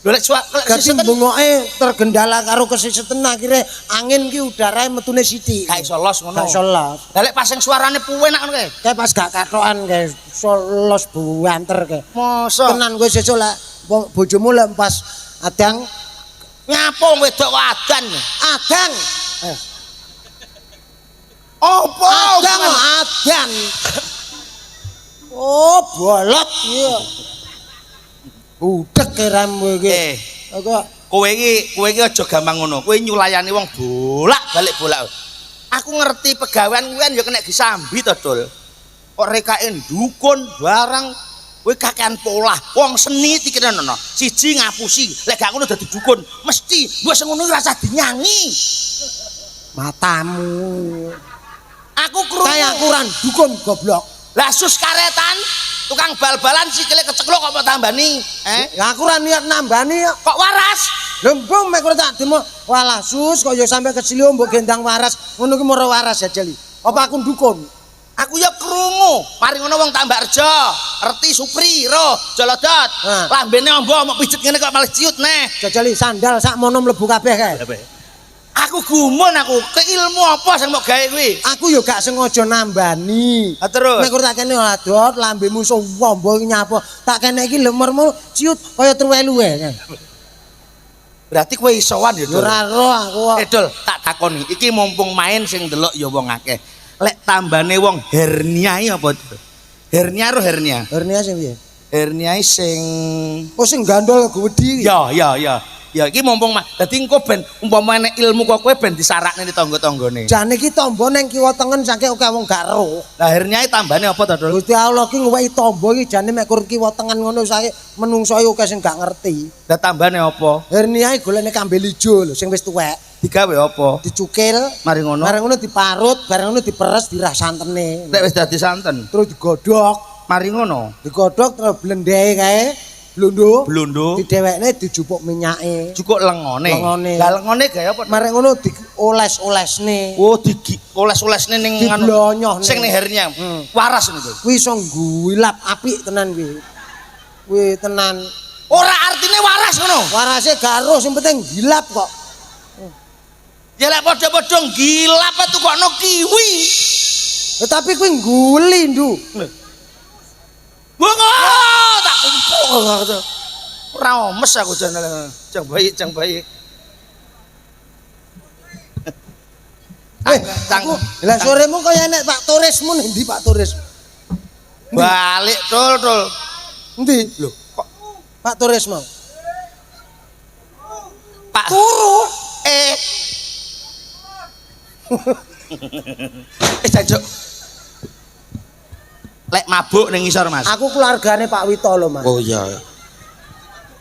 Speaker 3: Lho lek suara
Speaker 1: Dadi bungoke tergendala karo kesiseten akhirnya angin ki udarae metune sithik.
Speaker 3: gak iso los ngono.
Speaker 1: Gak iso los.
Speaker 3: Lah lek pas sing suarane penak ngono kae.
Speaker 1: Kae pas gak katokan kae iso los buanter kae.
Speaker 3: Mosok
Speaker 1: Tenan kowe sesuk lek bojomu lek pas adang
Speaker 3: nyapo wedok kok adan.
Speaker 1: Adang.
Speaker 3: Apa?
Speaker 1: Adang adan. Oh, bolot iya. Budek keramu iki. Kok
Speaker 3: Kowe iki aja gampang ngono. Kowe nyulayani wong bolak-balik bolak. Aku ngerti pegawean kuwi kan ya kena disambi to, Dul. Kok rekake dukun barang kowe kakean polah. Wong seni pikiran ono. Siji ngapusi, lek gak ngono dadi dukun, mesti mbok sing ngono ora usah dinyangi.
Speaker 1: Matamu.
Speaker 3: Aku krungu.
Speaker 1: Kayak aku ora dukun goblok.
Speaker 3: Lah sus karetan, tukang bal-balan sikile keceklok kok mau tambani? Eh?
Speaker 1: Ya aku ora niat nambani kok.
Speaker 3: Kok waras?
Speaker 1: Lho mbung mek ora tak demo. Walah sus kok ya sampe kesilio mbok gendang waras. Ngono ki moro waras ya jeli. Apa aku dukun?
Speaker 3: Aku ya krungu. Mari ngono wong Tambakrejo, reti Supri, roh, Jolodot. Lambene ombo mok pijet ngene kok malah ciut neh.
Speaker 1: Jajali sandal sak mono mlebu kabeh kae.
Speaker 3: Aku gumun aku, ke ilmu apa sing mbok gawe kuwi?
Speaker 1: Aku yo gak sengaja nambani.
Speaker 3: Ha terus.
Speaker 1: Mek ora tak kene adot lambemu iso wombo iki nyapa. Tak kene iki lemurmu ciut kaya truwe-luwe.
Speaker 3: Berarti kowe isowan ya, Dul.
Speaker 1: Ora roh aku.
Speaker 3: Dul, tak takoni. Iki mumpung main sing ndelok ya wong akeh. Lek tambane wong hernia iki apa, Dul? Hernia ro hernia?
Speaker 1: Hernia sing piye?
Speaker 3: Hernia sing
Speaker 1: oh sing gandol gedhi.
Speaker 3: Ya, ya, ya. Ya iki mumpung dadi engko ben umpama enek ilmu kok kowe ben disarakne di tangga-tanggane.
Speaker 1: Jane iki tombo nang kiwa tengen saking akeh wong gak roh.
Speaker 3: Lah hernia tambane apa to, Dul?
Speaker 1: Gusti Allah ki ngewehi tombo iki jane mek kur kiwa tengen ngono saking menungso akeh sing gak ngerti.
Speaker 3: Lah tambane apa?
Speaker 1: Hernia golekne kambil ijo lho sing wis tuwek.
Speaker 3: Digawe apa?
Speaker 1: Dicukil,
Speaker 3: mari ngono.
Speaker 1: Mari ngono diparut, bareng ngono diperes dirah santene.
Speaker 3: Nek wis dadi santen,
Speaker 1: terus digodhog.
Speaker 3: Mari ngono.
Speaker 1: Digodhog terus blendehe kae. Blondo,
Speaker 3: blondo,
Speaker 1: didewekne dijupuk minyake.
Speaker 3: Cukup lengone.
Speaker 1: Lengone.
Speaker 3: Lah lengone gawe apa?
Speaker 1: Marek ngono dioles-olesne.
Speaker 3: Oh, dioles-olesne ning
Speaker 1: anu.
Speaker 3: Sing ning hernia. Waras niku.
Speaker 1: Kuwi iso nggulap apik tenan kuwi. Kuwi tenan.
Speaker 3: Ora artine waras ngono.
Speaker 1: Warase gak roh sing penting gilap kok.
Speaker 3: Ya lek padha-padha gilap tukokno kiwi.
Speaker 1: Tetapi kuwi ngguli, Ndu.
Speaker 3: Bunga tak kumpul. Ora omes aku jan. Jang bayi, jang bayi.
Speaker 1: Aku lah soremu kaya enek Pak Turismu endi Pak Turis?
Speaker 3: Balik tul tul.
Speaker 1: Endi?
Speaker 3: Lho, kok
Speaker 1: Pak Turis mau?
Speaker 3: Pak
Speaker 1: turu.
Speaker 3: Jancuk. Lek mabuk ning ngisor, Mas.
Speaker 1: Aku keluargane Pak Wito lho, Mas.
Speaker 3: Oh iya.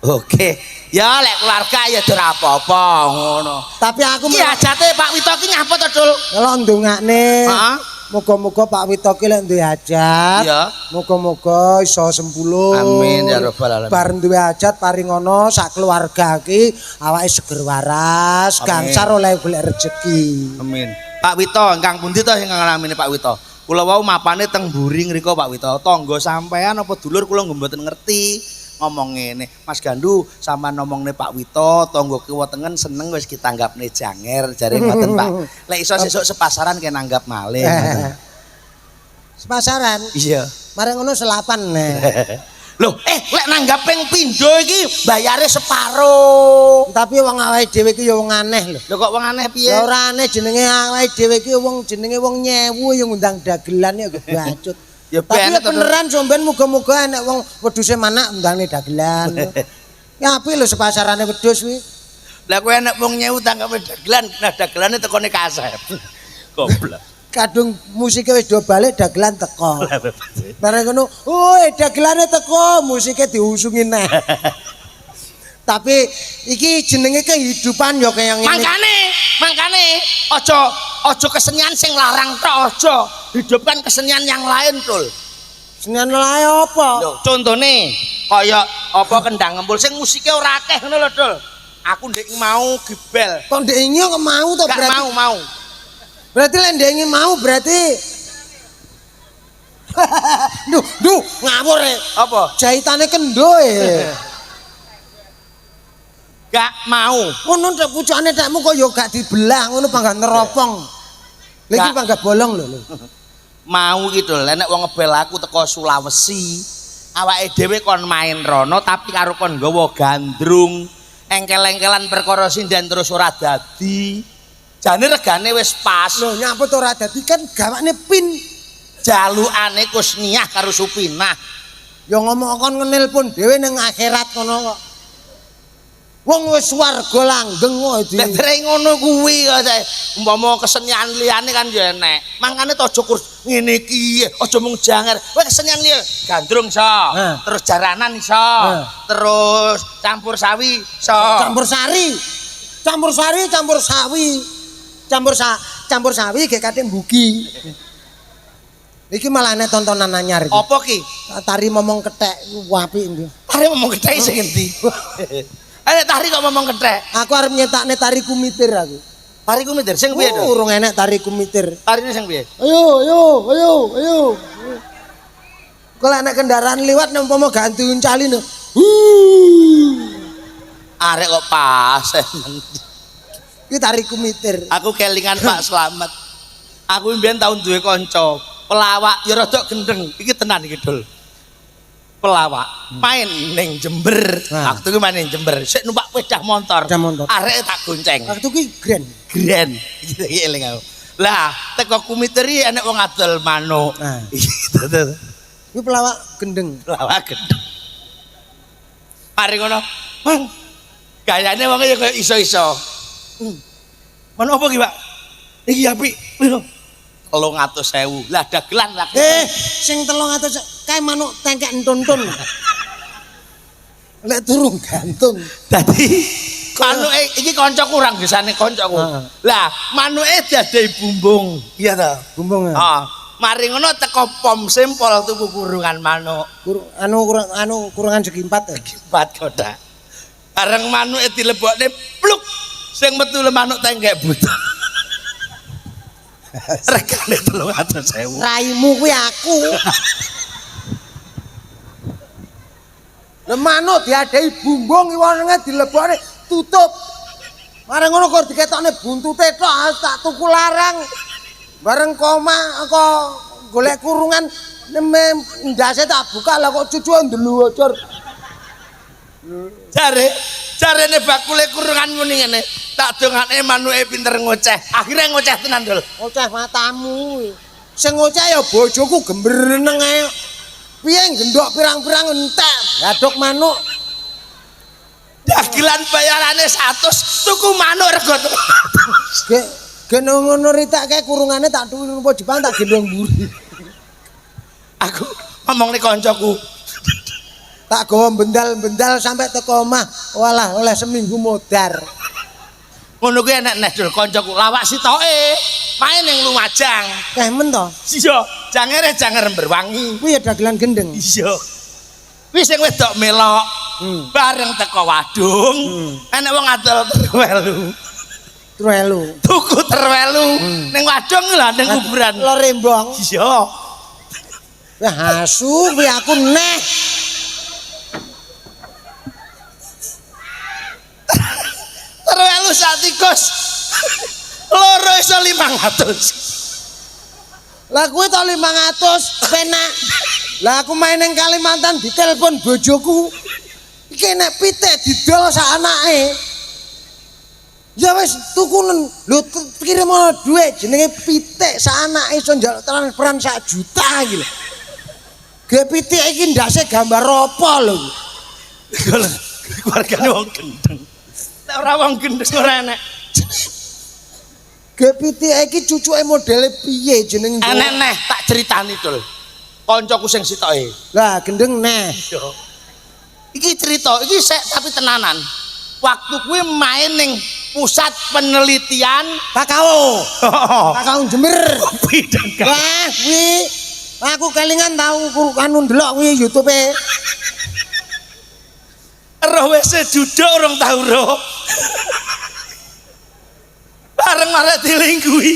Speaker 3: Oke. Ya lek keluarga ya ora apa-apa ngono.
Speaker 1: Tapi aku
Speaker 3: iki hajate Pak Wito ki nyapa to, Dul?
Speaker 1: Kalau ndongakne.
Speaker 3: Heeh.
Speaker 1: Muga-muga Pak Wito ki lek duwe hajat.
Speaker 3: Iya.
Speaker 1: Muga-muga iso sempulur.
Speaker 3: Amin ya rabbal alamin.
Speaker 1: Bar duwe hajat paringono sak keluarga ki awake seger waras, gangsar oleh golek rejeki.
Speaker 3: Amin. Pak Wito ingkang pundi to sing ngalamine Pak Wito? Kula wau mapane teng mburi ngriko Pak Wito. Tangga sampean apa dulur kula nggih mboten ngerti. Ngomong ngene, Mas Gandu sampean ngomongne Pak Wito, tangga kiwa tengen seneng wis ditanggapne janger jare ngoten Pak. Lek iso sesuk sepasaran ke nanggap malih.
Speaker 1: Sepasaran?
Speaker 3: Iya.
Speaker 1: Mari ngono selapan neh.
Speaker 3: Loh, lek nanggap ping pindho iki bayare separo.
Speaker 1: Tapi wong awake dhewe iki ya wong aneh lho.
Speaker 3: Lho kok wong aneh piye?
Speaker 1: Ya ora aneh jenenge awake dhewe iki wong jenenge wong nyewu ya ngundang dagelan ya kebacut.
Speaker 3: Ya
Speaker 1: tapi
Speaker 3: ben
Speaker 1: ya beneran somben muga-muga enek wong wedhuse manak undangne dagelan. Ya apik lho sepasarane wedhus kuwi.
Speaker 3: Lah kowe enek wong nyewu tanggape dagelan, nah dagelane tekone kasep. Goblok.
Speaker 1: Kadung musike wis do balik dagelan teko. Bareng ngono, "Woi, dagelane teko," musike diusungi neh. Tapi iki jenenge kehidupan ya kaya ngene.
Speaker 3: Mangkane aja aja kesenian sing larang tok aja. Hidupkan kesenian yang lain, Tul.
Speaker 1: Kesenian lae apa?
Speaker 3: Lho, contone kaya apa kendang ngempul sing musike ora akeh ngono lho, Dul. Aku ndek mau gebel.
Speaker 1: Kok ndek ingi kok mau to
Speaker 3: Gak
Speaker 1: berarti?
Speaker 3: mau.
Speaker 1: Berarti lek ndek ingi mau berarti Duh, duh, ngawur e.
Speaker 3: Apa?
Speaker 1: Jahitane kendo e.
Speaker 3: Gak mau.
Speaker 1: Ngono nek pucukane tekmu kok ya gak dibelah ngono panggah neropong. Lha iki panggah bolong lho lho.
Speaker 3: Mau iki Dul, enek wong ngebel aku teko Sulawesi. Awake dhewe kon main rono tapi karo kon nggawa gandrung. Engkel-engkelan perkara sinden terus ora dadi. Jane regane wis pas.
Speaker 1: Lho nyaput ora dadi kan gawane pin.
Speaker 3: Jalukane Kusniah karo Supinah.
Speaker 1: Ya ngomong kon ngelpon dhewe ning akhirat kono kok. Wong wis swarga langgeng kok di.
Speaker 3: Lah tere ngono kuwi kok umpama kesenian liyane kan ya enek. Mangkane to aja kur ngene iki, aja mung janger. Kowe kesenian liya gandrung iso, terus jaranan iso, terus campur sawi iso.
Speaker 1: Campur sari. Campur sari, campur sawi. Campur sawi gek kate mbugi. Iki malah enek tontonan anyar iki.
Speaker 3: Apa ki?
Speaker 1: Tari momong kethek apik iki.
Speaker 3: Tari momong kethek sing endi? Enek tari kok momong kethek.
Speaker 1: Aku arep nyetakne tari kumitir aku.
Speaker 3: Tari kumitir sing piye to?
Speaker 1: Urung enek tari kumitir.
Speaker 3: Tarine sing piye?
Speaker 1: Ayo, ayo, ayo, ayo. Kalau enek kendaraan liwat nek umpama ganti uncali no.
Speaker 3: Arek kok pas.
Speaker 1: Iki tari kumitir.
Speaker 3: Aku kelingan Pak Slamet. Aku mbiyen tau duwe kanca pelawak ya rada gendeng. Iki tenan iki Dul. Pelawak main ning Jember. Waktu ku main ning Jember, sik numpak sepeda motor. Areke tak gonceng.
Speaker 1: Waktu ki grand.
Speaker 3: Grand. Iki eling aku. Lah, teko kumiteri enek wong adol manuk.
Speaker 1: Kuwi pelawak gendeng.
Speaker 3: Pelawak gendeng. Mari ngono. Mang. Gayane wong ya kaya iso-iso. Manuk apa ki, Pak? Iki apik. Piro? 300.000. Lah dagelan lagi.
Speaker 1: Sing 300 kae manuk tengkek entuntun. Lek turu gantung.
Speaker 3: Dadi manuke iki kancaku ora ngesane kancaku. Lah manuke diadai bumbung. Iya ta?
Speaker 1: Bumbung.
Speaker 3: Heeh. Mari ngono teko pom sempol tuku kurungan manuk.
Speaker 1: Kurungan segi 4.
Speaker 3: Segi 4 kotak. Bareng manuke dilebokne pluk sing metu le manuk tengkek buta. Regane 300.000.
Speaker 1: Raimu kuwi aku. Lah manuk diadai bumbung iwange dilebokne tutup. Bareng ngono kok diketokne buntute tok tak tuku larang. Bareng koma kok golek kurungan neme ndase tak buka lah kok cucuke ndelocor.
Speaker 3: Jarene bakule kurungan muni ngene. Tak dongane manuke pinter ngoceh. Akhire ngoceh tenan, Dul.
Speaker 1: Ngoceh matamu. Sing ngoceh ya bojoku gembreneng ae. Piye gendhok pirang-pirang entek gadhok manuk.
Speaker 3: Dagelan bayarane 100, tuku manuk rego 300.
Speaker 1: Gek gek ngono ritak kae kurungane tak tuku rupa Jepang tak gendhong mburi.
Speaker 3: Aku ngomongne kancaku.
Speaker 1: Tak gawa bendal-bendal sampai teko omah, walah oleh seminggu modar.
Speaker 3: Ngono kuwi enek neh Dul kancaku lawak sitoke main ning Lumajang.
Speaker 1: Kemen to?
Speaker 3: Iya, jangere janger Berwangi.
Speaker 1: Kuwi ya dagelan gendeng.
Speaker 3: Iya. Kuwi sing wedok melok. Bareng teko wadung, enek wong adol terwelu.
Speaker 1: Terwelu.
Speaker 3: Tuku terwelu ning wadung lho ning kuburan.
Speaker 1: Lho rembong.
Speaker 3: Iya.
Speaker 1: Wah asu kuwi aku neh.
Speaker 3: Terwelu sak tikus. Loro iso 500.
Speaker 1: Lah kuwi to 500 penak. Lah aku main ning Kalimantan ditelepon bojoku. Iki nek pitik didol sak anake. Ya wis tukunen. Lho kirim ana dhuwit jenenge pitik sak anake iso njaluk transferan sak juta iki lho. Ge pitik iki ndase gambar apa lho?
Speaker 3: Keluargane wong gendeng. Nek ora wong gendeng ora enek.
Speaker 1: Ge pitik iki cucuke modele piye jeneng?
Speaker 3: Enek neh tak critani Dul. Kancaku sing sitoke.
Speaker 1: Lah gendeng neh.
Speaker 3: Iya. Iki cerita, iki sek tapi tenanan. Waktu kuwi main ning pusat penelitian
Speaker 1: kakao. Kakao Jember.
Speaker 3: Kopi dan kakao.
Speaker 1: Wah, kuwi aku kelingan tau anu ndelok kuwi YouTube-e.
Speaker 3: Roh wis juduk urung tau roh. Bareng marek dilingkuhi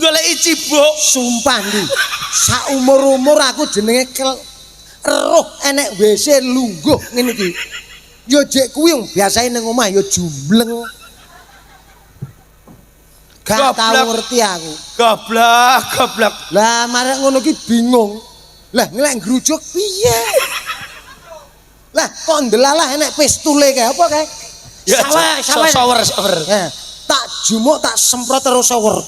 Speaker 3: goleki cibuk.
Speaker 1: Sumpah ndi. Saumur-umur aku jenenge roh enek WC lungguh ngene iki. Ya jek kuwi wong biasae ning omah ya jumbleng. Gak tau ngerti aku.
Speaker 3: Goblok, goblok.
Speaker 1: Lah marek ngono ki bingung. Lah ngelek ngrujuk piye? Lah kok ndelalah enek pistule kae apa kae?
Speaker 3: Ya,
Speaker 1: Sawe,
Speaker 3: sawer, sawer.
Speaker 1: Tak jumuk tak semprot terus sawer.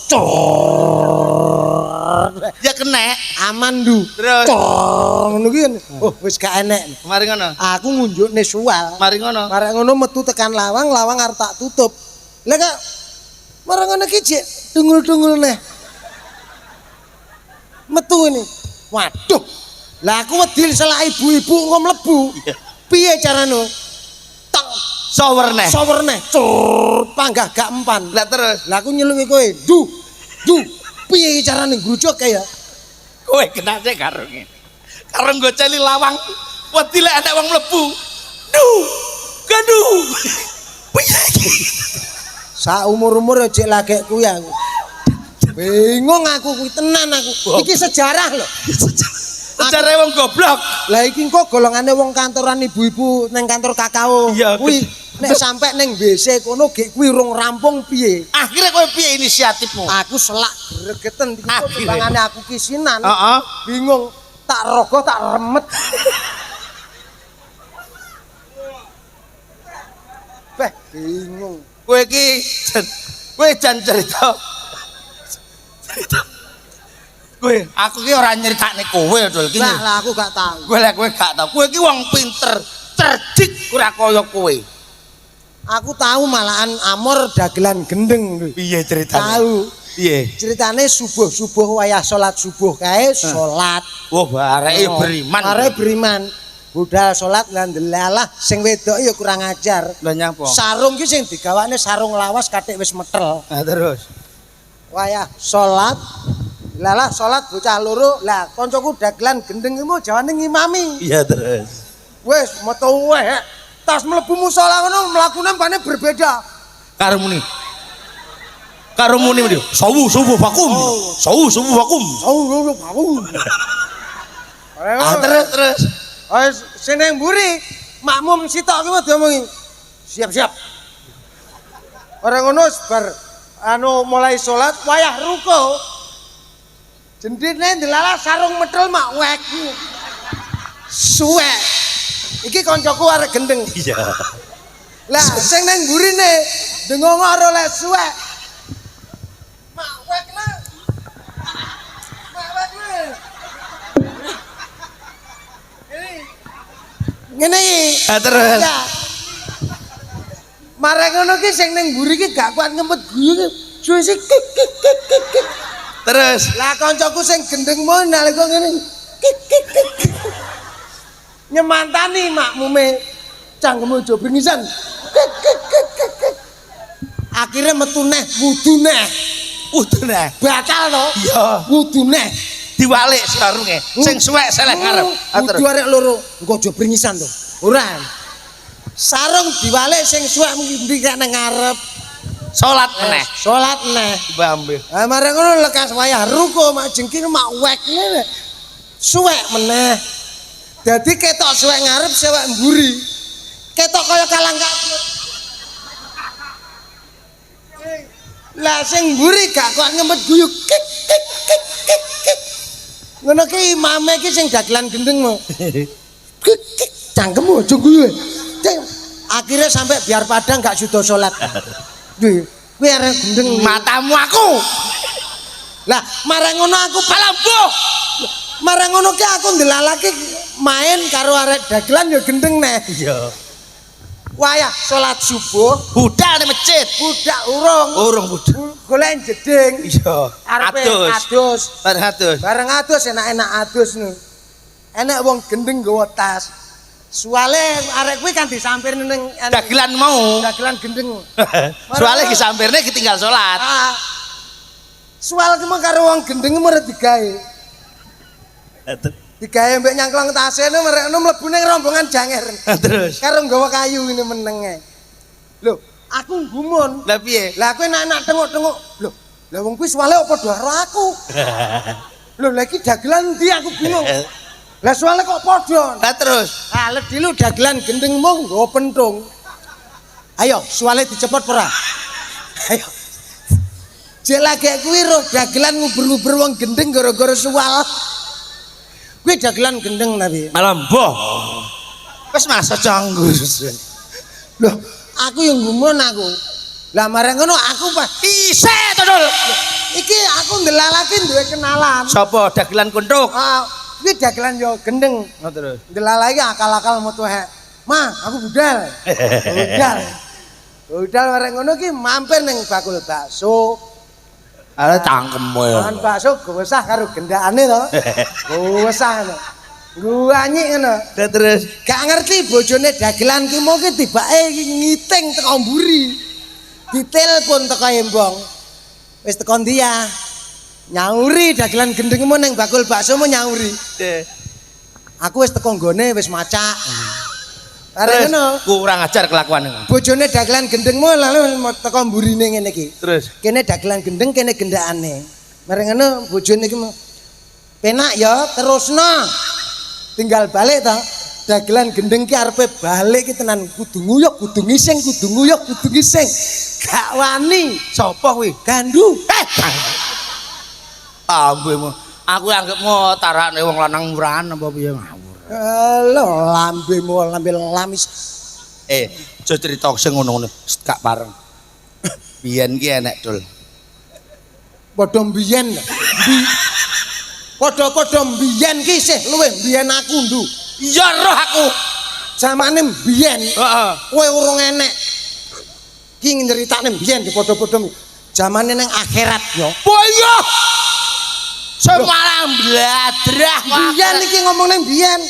Speaker 3: Ya kena.
Speaker 1: Aman du.
Speaker 3: Terus
Speaker 1: ngono ki. Oh wis gak enek.
Speaker 3: Mari ngono.
Speaker 1: Aku ngunjukne suwal.
Speaker 3: Mari ngono.
Speaker 1: Marek ngono metu tekan lawang, lawang arep tak tutup. Lah kok marang ngono ki jek dungul-dungul neh. Metu ini. Waduh. Lah aku wedi selak ibu-ibu engko mlebu. Piye carane? Tak
Speaker 3: Sawer neh.
Speaker 1: Sawer neh. Cur, panggah gak empan.
Speaker 3: Lah terus.
Speaker 1: Lah aku nyeluki kowe. Du. Du. Piye carane ngrujuk kae ya?
Speaker 3: Kowe kenake karo ngene. Karo nggoceli lawang wedi lek enek wong mlebu. Duh. Gaduh. Piye iki?
Speaker 1: Saumur-umur jek lagek kuwi aku. Bingung aku kuwi tenan aku. Iki sejarah lho.
Speaker 3: Sejarah wong goblok.
Speaker 1: Lah iki engko golongane wong kantoran ibu-ibu ning kantor kakao. Kuwi nek sampe ning WC kono gek kuwi urung rampung piye?
Speaker 3: Akhire kowe piye inisiatifmu?
Speaker 1: Aku selak gregeten iki timbangane aku kisinan.
Speaker 3: Heeh.
Speaker 1: Bingung, tak rogoh tak remet. Beh, bingung.
Speaker 3: Kowe iki kowe jan cerita. Cerita. Kowe, aku ki ora nyeritakne kowe Dul iki.
Speaker 1: Lah aku gak tahu.
Speaker 3: Kowe lek kowe gak tahu. Kowe iki wong pinter, cerdik ora kaya kowe.
Speaker 1: Aku tahu malahan amor dagelan gendeng.
Speaker 3: Piye ceritane?
Speaker 1: Tahu.
Speaker 3: Piye?
Speaker 1: Ceritane subuh-subuh wayah salat subuh kae salat.
Speaker 3: Wah, areke beriman.
Speaker 1: Areke beriman. Budal salat lan ndelalah sing wedok ya kurang ajar.
Speaker 3: Lah nyapa?
Speaker 1: Sarung ki sing digawane sarung lawas katik wis metel.
Speaker 3: Lah terus.
Speaker 1: Wayah salat lalah salat bocah loro. Lah kancaku dagelan gendeng iku jawane ngimami.
Speaker 3: Iya terus.
Speaker 1: Wis metu weh. Tas mlebu musala ngono mlakune pane berbeda.
Speaker 3: Karo muni. Karo muni muni. Sawu subuh vakum. Sawu subuh vakum.
Speaker 1: Sawu subuh vakum.
Speaker 3: Ah terus terus.
Speaker 1: Wis sing nang mburi makmum sitok kuwi diomongi. Siap-siap. Ora ngono bar anu mulai salat wayah ruko. Jendine ndelalah sarung metel mak wek. Suwek. Iki koncoku arek gendeng.
Speaker 3: Iya.
Speaker 1: Lah sing nang mburine ndengong ora oleh suwek. Mak wek lah. Mak wek lah. Ngene iki.
Speaker 3: Ha terus.
Speaker 1: Ya. Mareng ngono ki sing ning mburi ki gak kuat ngempet guyu ki. Suwe sik kik kik kik kik kik.
Speaker 3: Terus.
Speaker 1: Lah koncoku sing gendeng mau nalika ngene kik kik kik. Nyemantani makmume cangkeme aja bringisan. Kik kik kik kik kik. Akhire metu neh wudu neh.
Speaker 3: Wudu neh.
Speaker 1: Batal to?
Speaker 3: Iya.
Speaker 1: Wudu neh.
Speaker 3: Diwalik sarunge. Sing suwek seleh ngarep.
Speaker 1: Wudu arek loro, engko aja bringisan to. Ora. Sarung diwalik sing suwek mungkin nang ngarep.
Speaker 3: Salat meneh.
Speaker 1: Salat meneh.
Speaker 3: Bambe.
Speaker 1: Lah marang ngono lekas wayah ruko mak jengking mak wek ngene. Suwek meneh. Dadi ketok suwek ngarep, suwek mburi. Ketok kaya kalang kabut. Lah sing mburi gak kuat ngempet guyu kik kik kik kik kik. Ngono ki imame ki sing dagelan gendeng mo. Cangkemmu aja guyu. Akhirnya sampai biar padang gak sudah salat. Kuwi arek gendeng.
Speaker 3: Matamu aku.
Speaker 1: Lah, marang ngono aku
Speaker 3: Palambuh.
Speaker 1: Marang ngono ki aku ndelalake main karo arek dagelan ya gendeng neh.
Speaker 3: Iya.
Speaker 1: Wayah salat subuh,
Speaker 3: Budal ning masjid.
Speaker 1: Budak urung.
Speaker 3: Urung budal.
Speaker 1: Golek jeding.
Speaker 3: Iya.
Speaker 1: Arepe
Speaker 3: Adus.
Speaker 1: adus.
Speaker 3: Bareng adus.
Speaker 1: Bareng adus enak-enak adus nu. Enek wong gendeng nggawa tas. Suale arek kuwi kan disampirne ning
Speaker 3: Dagelan mau.
Speaker 1: Dagelan gendeng.
Speaker 3: Soale disampirne ditinggal salat.
Speaker 1: Ah. Sual ki mau karo wong gendeng mure digawe. Digawe mbek nyangklong tase nu merekno mlebu ning rombongan janger.
Speaker 3: Terus.
Speaker 1: Karo nggawa kayu ngene menenge. Lho, aku gumun.
Speaker 3: Lah piye?
Speaker 1: Lah kowe enak-enak tengok-tengok. Lho, lah wong kuwi suwale kok padha karo aku. Lho, lah iki dagelan ndi aku bingung. Lah suwale kok padha.
Speaker 3: Lah terus.
Speaker 1: Ah, ledi lu dagelan gendengmu nggawa pentung. Ayo, suwale dicepot ora? Ayo. Jek lagi kuwi roh dagelan nguber-nguber wong gendeng gara-gara suwal. Kuwi dagelan gendeng tapi.
Speaker 3: Malambuh. Wis mas aja nggus.
Speaker 1: Loh, aku yang gumun aku. Lah marang ngono aku pas
Speaker 3: Isih to, Dul.
Speaker 1: Iki aku ndelalake duwe kenalan.
Speaker 3: Sapa dagelan kuntuk?
Speaker 1: Ah, kuwi dagelan yo gendeng.
Speaker 3: Oh, terus.
Speaker 1: Ndelalake akal-akal metu hek. Ma, aku budal. Budal. Budal marang ngono ki mampir ning bakul bakso.
Speaker 3: Ala cangkemmu ya.
Speaker 1: Mangan bakso gowesah karo gendakane to. Gowesah ngono. Guanyik ngono.
Speaker 3: Lah terus.
Speaker 1: Gak ngerti bojone dagelan ki mau ki tibake ngiting teko mburi. Ditelpon teko embong. Wis teko ndi ya? Nyauri dagelan gendengmu ning bakul bakso mu nyauri. Aku wis teko nggone wis macak. Arek ngono.
Speaker 3: Kurang ajar kelakuan ngono.
Speaker 1: Bojone dagelan gendengmu lalu teko mburine ngene iki.
Speaker 3: Terus.
Speaker 1: Kene dagelan gendeng, kene gendakane. Mareng ngono bojone iki mau, penak ya, terusno. Tinggal balik ta. Dagelan gendeng ki arepe balik ki tenan kudu nguyuk, kudu ngising, kudu nguyuk, kudu ngising. Gak wani.
Speaker 3: Sapa kuwi?
Speaker 1: Gandu.
Speaker 3: Eh. Ambemu. Aku anggapmu tarakne wong lanang murahan apa piye ngawur.
Speaker 1: Lho lambemu lambe lamis.
Speaker 3: Eh, aja cerita sing ngono-ngono. Gak pareng. Biyen ki enek, Dul.
Speaker 1: Padha mbiyen. Padha-padha mbiyen ki isih luwih mbiyen aku, Ndu.
Speaker 3: Iya roh aku.
Speaker 1: Zamane mbiyen.
Speaker 3: Heeh.
Speaker 1: Kowe urung enek. Ki nyeritakne mbiyen di padha-padha. Zamane ning akhirat yo.
Speaker 3: Oh iya. Semalam bladrah.
Speaker 1: Mbiyen iki ngomong ning mbiyen.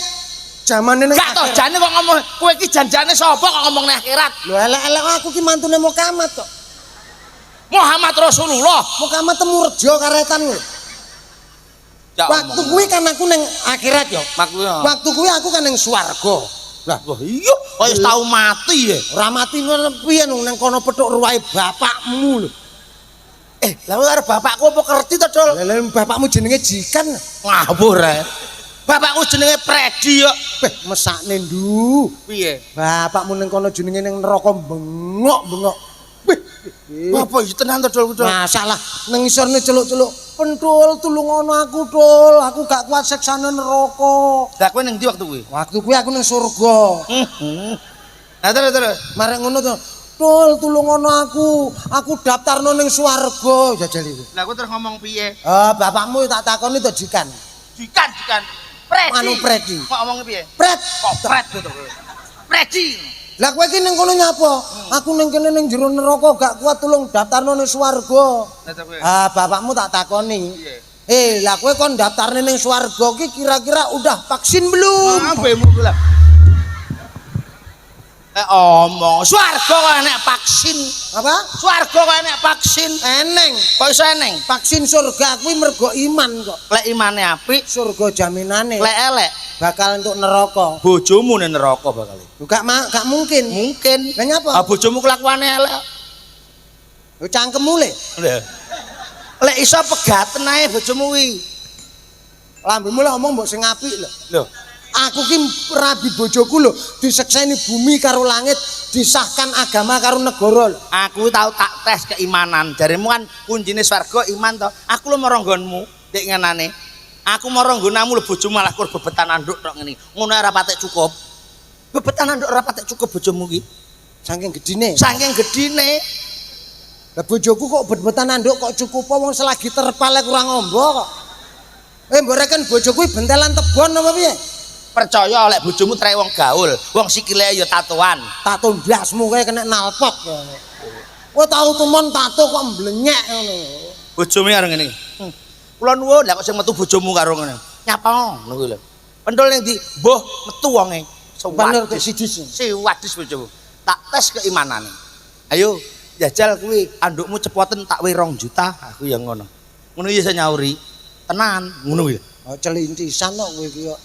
Speaker 1: Zamane ning
Speaker 3: Gak toh jane kok ngomong kowe iki janjane sapa kok ngomong ning akhirat?
Speaker 1: Lho elek-elek aku ki mantune Muhammad kok.
Speaker 3: Muhammad Rasulullah.
Speaker 1: Muhammad Temurejo karetan lho.
Speaker 3: Ya
Speaker 1: Waktu kuwi kan aku ning akhirat yo.
Speaker 3: Waktu
Speaker 1: kuwi aku kan ning swarga.
Speaker 3: Lah wah iya kaya wis tau mati ya.
Speaker 1: Ora mati ngono piye ning kono petuk ruwahe bapakmu lho.
Speaker 3: Eh, lah karo bapakku apa kerti to, Dul?
Speaker 1: Lah bapakmu jenenge Jikan.
Speaker 3: Ngawur ae. Bapakku jenenge Predi kok.
Speaker 1: Beh, mesakne ndu.
Speaker 3: Piye?
Speaker 1: Bapakmu ning kono jenenge ning neraka bengok-bengok. Wih.
Speaker 3: Apa iki tenan to, Dul?
Speaker 1: Masalah ning isorne celuk-celuk. Pentul tulungono aku, Dul. Aku gak kuat seksane neraka.
Speaker 3: Lah kowe ning ndi waktu kuwi?
Speaker 1: Waktu kuwi aku ning surga.
Speaker 3: Nah terus terus.
Speaker 1: Mareng ngono to. Dul tulungono aku. Aku daftarno ning swarga jajal iku.
Speaker 3: Lah kowe terus ngomong piye?
Speaker 1: Ah, bapakmu tak takoni to Jikan.
Speaker 3: Jikan, Jikan. Predi.
Speaker 1: Anu Predi.
Speaker 3: Kok ngomong piye?
Speaker 1: Pret.
Speaker 3: Kok pret to kowe? Predi.
Speaker 1: Lah kowe iki ning kono nyapa? Aku ning kene ning jero neraka gak kuat tulung daftarno ning swarga. Ah, bapakmu tak takoni.
Speaker 3: Piye?
Speaker 1: Eh, lah kowe kon daftarne ning swarga ki kira-kira udah vaksin belum?
Speaker 3: Lambemu ku lah. Eh omong, swarga kok enek vaksin.
Speaker 1: Apa?
Speaker 3: Swarga kok enek vaksin.
Speaker 1: Eneng.
Speaker 3: Kok iso eneng?
Speaker 1: Vaksin surga kuwi mergo iman kok.
Speaker 3: Lek imane apik,
Speaker 1: Surga jaminane.
Speaker 3: lek elek
Speaker 1: bakal entuk neraka.
Speaker 3: Bojomu ning neraka bakal.
Speaker 1: Gak gak mungkin.
Speaker 3: Mungkin.
Speaker 1: Lah nyapa?
Speaker 3: Ah bojomu kelakuane elek.
Speaker 1: Lho cangkemmu le.
Speaker 3: Lek iso pegaten ae bojomu kuwi.
Speaker 1: Lambemu lah omong mbok sing apik lho.
Speaker 3: Lho,
Speaker 1: aku ki rabi bojoku lho, disekseni bumi karo langit, disahkan agama karo negara lho.
Speaker 3: Aku tau tak tes keimanan. Jaremu kan kuncine swarga iman to. Aku lho marang nggonmu, dik ngenane. Aku mara nggonamu lho bojomu malah kur bebetan anduk tok ngene. Ngono ora patek cukup. Bebetan anduk ora patek cukup bojomu ki.
Speaker 1: Saking gedine.
Speaker 3: Saking gedine.
Speaker 1: Lah bojoku kok bet-betan anduk kok cukup apa wong selagi terpale kurang ombo kok. Mbok reken bojoku bentelan tebon apa piye?
Speaker 3: Percaya lek bojomu trek wong gaul, wong sikile ya tatoan.
Speaker 1: Tato ndasmu kae kena nalpot. Kowe tau tumon tato kok mblenyek ngono.
Speaker 3: Bojomu karo ngene. Kula nuwun, lah kok sing metu bojomu karo ngene. Nyapa ngono kuwi lho. Pentol ning ndi? Mbuh metu wonge.
Speaker 1: Bener kok sidis.
Speaker 3: Siwadis bojomu. Tak tes keimanane. Ayo jajal kuwi andukmu cepoten tak we 2 juta, aku ya ngono. Ngono ya iso nyauri. Tenan ngono kuwi.
Speaker 1: Oh celintisan kok kowe iki kok.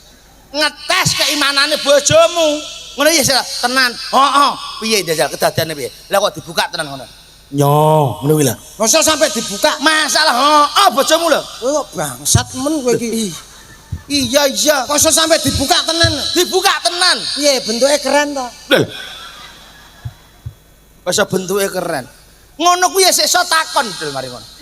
Speaker 3: Ngetes keimanane bojomu. Ngono ya iso tenan. Heeh. Piye jajal kedadiane piye? Lah kok dibuka tenan ngono. Nyo, ngono kuwi lho.
Speaker 1: Masa sampai dibuka?
Speaker 3: Masalah heeh bojomu lho.
Speaker 1: Kowe kok bangsat men kowe iki.
Speaker 3: Iya iya.
Speaker 1: Kok iso sampai dibuka tenan?
Speaker 3: Dibuka tenan.
Speaker 1: Piye bentuke keren to?
Speaker 3: Lho. Kok iso bentuke keren. Ngono kuwi ya sik iso takon dul mari ngono.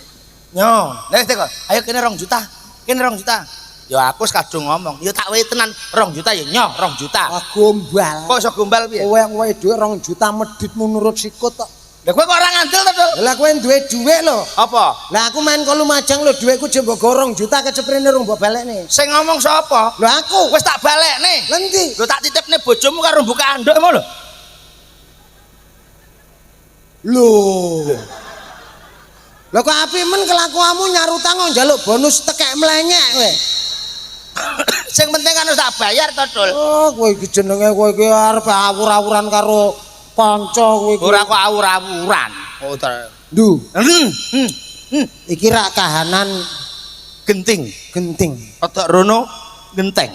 Speaker 3: Nyo, lha teko. Ayo kene 2 juta. Kene 2 juta. Ya aku wis kadung ngomong, ya tak wehi tenan 2 juta ya nyoh 2 juta.
Speaker 1: Ah gombal.
Speaker 3: Kok iso gombal piye?
Speaker 1: Kowe wehi dhuwit 2 juta medhitmu nurut sikut tok.
Speaker 3: Lah kowe kok ora ngandel to, Dul?
Speaker 1: Lah kowe duwe dhuwit lho.
Speaker 3: Apa?
Speaker 1: Lah aku main ko Lumajang lho dhuwitku jek mbok go 2 juta keceprene rung mbok balekne.
Speaker 3: Sing ngomong sapa?
Speaker 1: Lho aku.
Speaker 3: Wis tak balekne.
Speaker 1: Lah endi?
Speaker 3: Lho tak titipne bojomu karo buka anduk mau lho.
Speaker 1: Lho. Lho kok apik men kelakuanmu nyarutang kok njaluk bonus tekek mlenyek kowe.
Speaker 3: Sing penting kan wis tak bayar to, Dul.
Speaker 1: Oh, kowe iki jenenge kowe iki arep awur-awuran karo kanca kowe iki.
Speaker 3: Ora kok awur-awuran. Oh,
Speaker 1: Ndu. Iki rak kahanan
Speaker 3: genting.
Speaker 1: Genting.
Speaker 3: Rodok rono genteng.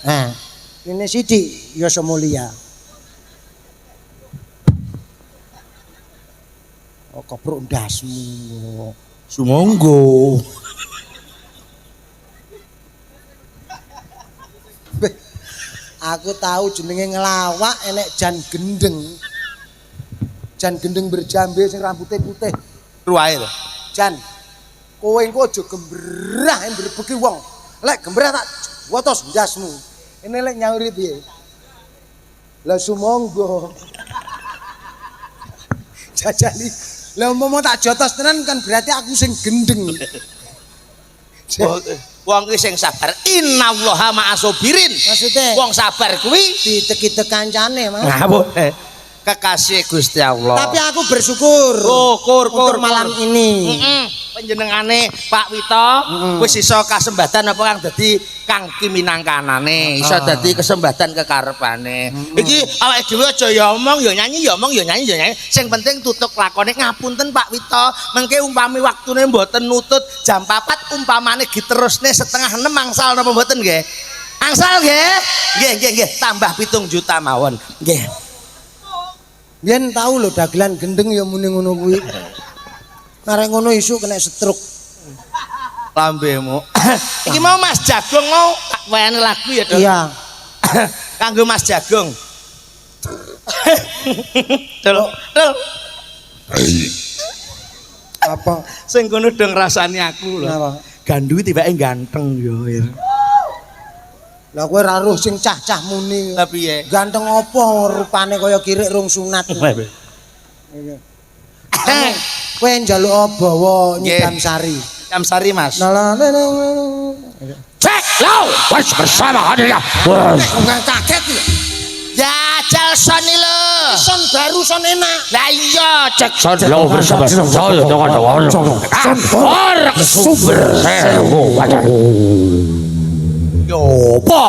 Speaker 1: Nah, ini sithik ya Somalia. Oh, koprok ndasmu.
Speaker 3: Sumonggo.
Speaker 1: Aku tahu jenenge ngelawak enek jan gendeng. Jan gendeng berjambe sing rambutnya putih.
Speaker 3: Ruwae to.
Speaker 1: Jan, kowe engko aja gembrah mbrebeki wong. Lek gembrah tak wotos ndasmu. Ini lek nyauri piye? Lah sumonggo. Jajali. Lah umpama tak jotos tenan kan berarti aku sing gendeng.
Speaker 3: Wong kuwi sing sabar. Innallaha ma'asobirin.
Speaker 1: Maksudnya
Speaker 3: wong sabar kuwi
Speaker 1: diteki-teki kancane, Mas.
Speaker 3: Ngawur. Kekasih Gusti Allah.
Speaker 1: Tapi aku bersyukur.
Speaker 3: Oh, kur,
Speaker 1: untuk malam ini.
Speaker 3: Panjenengane Pak Wito wis iso kasembatan apa kang dadi kang kiminangkanane, iso dadi kesembatan kekarepane. Iki awake dhewe aja ya omong ya nyanyi ya omong ya nyanyi ya nyanyi. Sing penting tutuk lakone. Ngapunten Pak Wito, mengke umpami waktune mboten nutut jam 4 umpamane diterusne 5:30 angsal napa mboten nggih? Angsal nggih? Nggih nggih nggih, tambah 7 juta mawon. Nggih.
Speaker 1: Biyen tau lho dagelan gendeng ya muni ngono kuwi. Arek ngono isuk kena stroke.
Speaker 3: Lambemu. Iki mau Mas Jagung mau tak wayane lagu ya, Dul.
Speaker 1: Iya.
Speaker 3: Kanggo Mas Jagung. Dul, Dul.
Speaker 1: Apa?
Speaker 3: Sing kono do ngrasani aku lho.
Speaker 1: Napa?
Speaker 3: Gandu tibake ganteng yo.
Speaker 1: Lah kowe ra roh sing cah-cah muni.
Speaker 3: Lah piye?
Speaker 1: Ganteng apa rupane kaya kirik rung sunat. Iya. Kowe njaluk bawa nyidam sari.
Speaker 3: Nyidam sari, Mas.
Speaker 5: Cek lau, wes bersama hadirnya.
Speaker 1: Enggak kaget lho.
Speaker 3: Jajal son lho.
Speaker 1: Son baru son enak.
Speaker 3: Lah iya, cek
Speaker 5: son lau bersama saya dengan orang sumber sewu.
Speaker 3: Yo, po.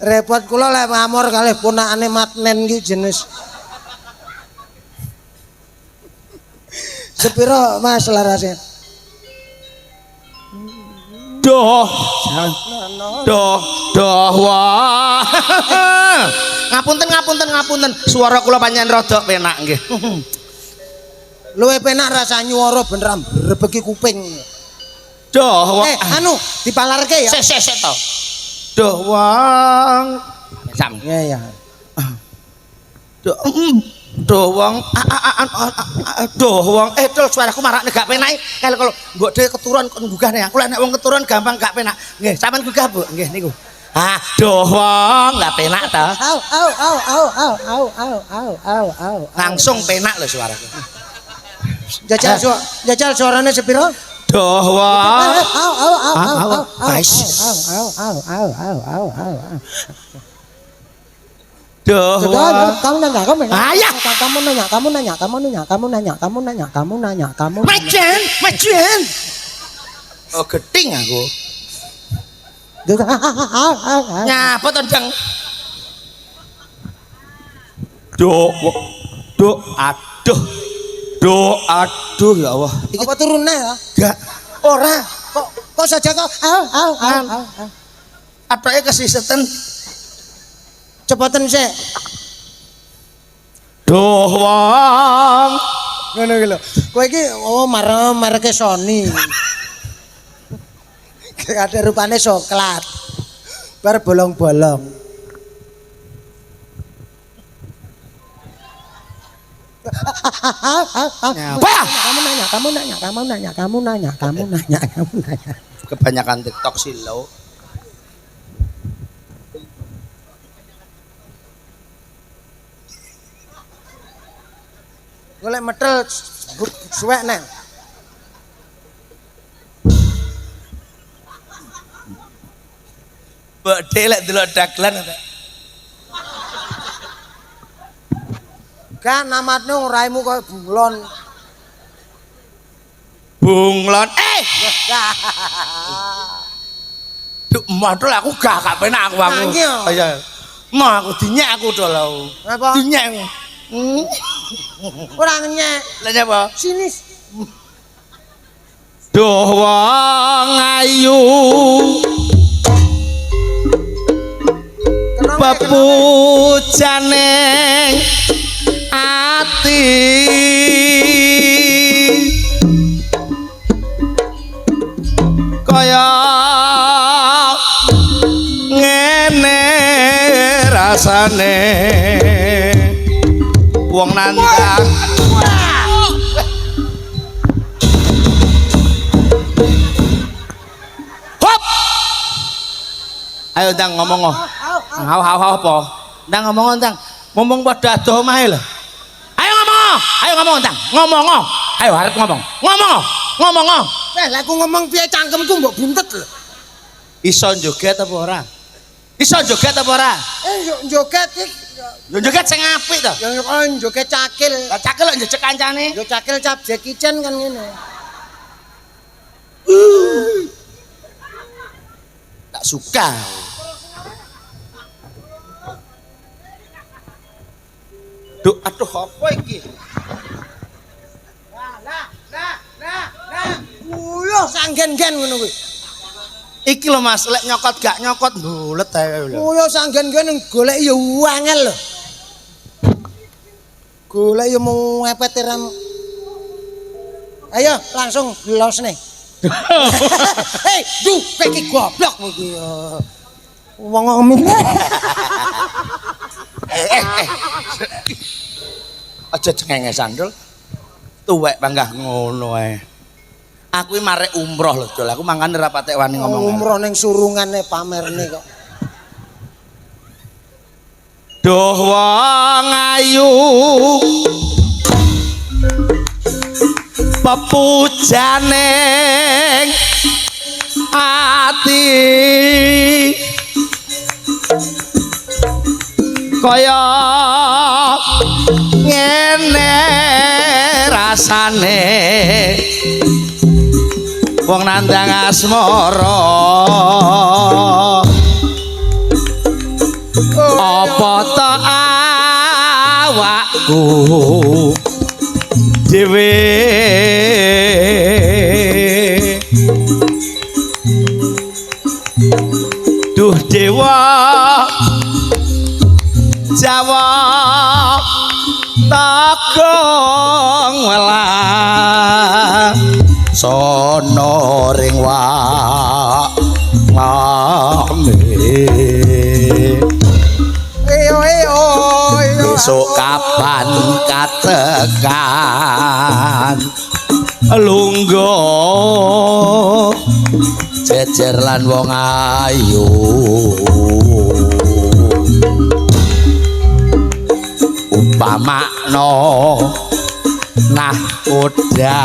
Speaker 1: Repot kula lek ngamor kalih ponakane Matnen iki jenis. Sepiro Mas larasnya?
Speaker 3: Doh. Doh, doh wah. Ngapunten ngapunten ngapunten. Suara kula pancen rada penak nggih.
Speaker 1: Luwe penak rasa nyuara ben ra mbrebeki kuping.
Speaker 3: Duh wong.
Speaker 1: Anu dipalarke ya.
Speaker 3: Sik sik sik to. Duh wong. Sam.
Speaker 1: Iya ya.
Speaker 3: Duh duh wong duh wong dul suaraku marakne gak penak. Kalau kalau mbok dhewe keturun kon gugahne aku lek nek wong keturun gampang gak penak. Nggih, sampean gugah Bu. Nggih niku. Ah, duh wong gak penak to.
Speaker 1: Au au au au au au au au au au.
Speaker 3: Langsung penak lho suaraku.
Speaker 1: Jajal jajal suarane sepiro?
Speaker 3: Duh wong.
Speaker 1: Au au au au au au au au au au au au au.
Speaker 3: Duh wong.
Speaker 1: Kamu nanya, kamu nanya.
Speaker 3: Ayah.
Speaker 1: Kamu nanya, kamu nanya, kamu nanya, kamu nanya, kamu nanya, kamu nanya, kamu.
Speaker 3: Majen, majen. Oh, geting aku. Nyapa to, Deng? Duh, duh, aduh. Duh, aduh ya Allah.
Speaker 1: Iki apa turune ya?
Speaker 3: Gak ora.
Speaker 1: Kok kok saja kok au au au au.
Speaker 3: Atoke kesiseten.
Speaker 1: Cepoten sik.
Speaker 3: Duh wong.
Speaker 1: Ngono iki lho. Kowe iki oh mareke Sony. Ada rupane soklat. Bar bolong-bolong.
Speaker 3: Nyapa?
Speaker 1: Kamu nanya, kamu nanya, kamu nanya, kamu nanya, kamu nanya, kamu nanya.
Speaker 3: Kebanyakan TikTok sih lo.
Speaker 1: Golek metel suwek neng.
Speaker 3: Mbok lek delok dagelan apa?
Speaker 1: Gak namatne raimu koyo bunglon.
Speaker 3: Bunglon. Eh. Duh, modal aku gak penak aku aku. Iya. Mau aku dinyek aku dol aku.
Speaker 1: Apa?
Speaker 3: Dinyek aku.
Speaker 1: Ora nyek.
Speaker 3: Lah nyapa?
Speaker 1: Sinis.
Speaker 3: Duh wong ayu. Pepujane ati kaya ngene rasane wong nandang. Hop. Ayo ndang ngomong. Hau hau hau apa? Ndang ngomong ndang. Ngomong padha adoh omahe lho. Ayo ngomong. Ayo ngomong ndang. Ngomong. Ayo arep ngomong. Ngomong. Ngomong.
Speaker 1: Lah aku ngomong piye cangkemku mbok buntet lho.
Speaker 3: Iso joget apa ora? Iso joget apa ora?
Speaker 1: Joget iki.
Speaker 3: Yo joget sing apik to.
Speaker 1: Yo joget cakil.
Speaker 3: Lah cakil kok njejek kancane.
Speaker 1: Yo cakil cap Jackie Chan kan ngene.
Speaker 3: Tak suka. Duh, aduh apa iki?
Speaker 1: Lah lah lah lah. Uyuh sanggen-gen ngono kuwi.
Speaker 3: Iki lho Mas, lek nyokot gak nyokot mbulet ae lho.
Speaker 1: Uyuh sanggen-gen golek ya angel lho. Golek ya mung ngepet ram. Ayo langsung losne. Hei, duh, kowe iki goblok iki. Wong ngomong.
Speaker 3: Aja cengengesan, Dul. Tuwek panggah ngono ae. Aku iki marek umroh lho, Dul. Aku mangkane ora patek wani ngomong.
Speaker 1: Umroh ning surungane pamerne kok.
Speaker 3: Duh wong ayu. Pepujane ati kaya ngene rasane wong nandang asmara apa ta awakku dhewe duh dewa Jawa Tagong welah sono ring wa ngame
Speaker 1: Eyo eyo eyo.
Speaker 3: Besok kapan katekan lungguh jejer lan wong ayu upamakno nahkoda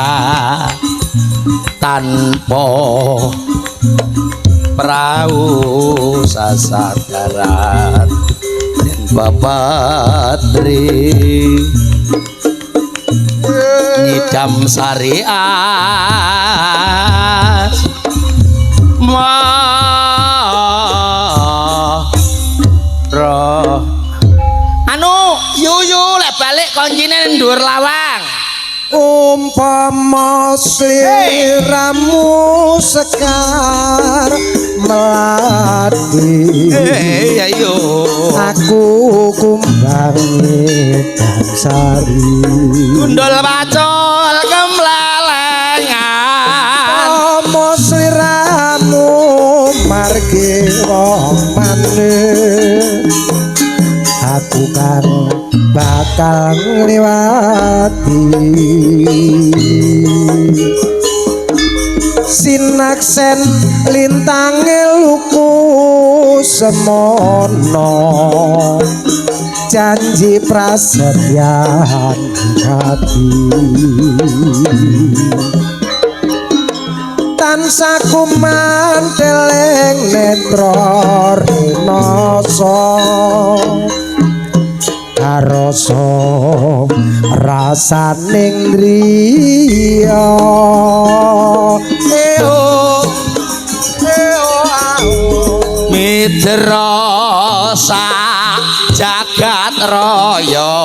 Speaker 3: tanpa prau sasadaran den bapatri nyidam syariat ma roh anu yuyu lek balik koncine ndur lawang.
Speaker 1: Umpama sliramu sekar melati,
Speaker 3: ayo
Speaker 1: aku kumbangi sari.
Speaker 3: Gundul pacul kemlelengan.
Speaker 1: Umpama sliramu margi wong manis, aku kan bakal ngliwati. Sinaksen lintange luku semono, janji prasetyan hati. Tansah kumanteling netra rinasa, karasa rasaning griya. Eo eo ao.
Speaker 3: Mitra sak jagat raya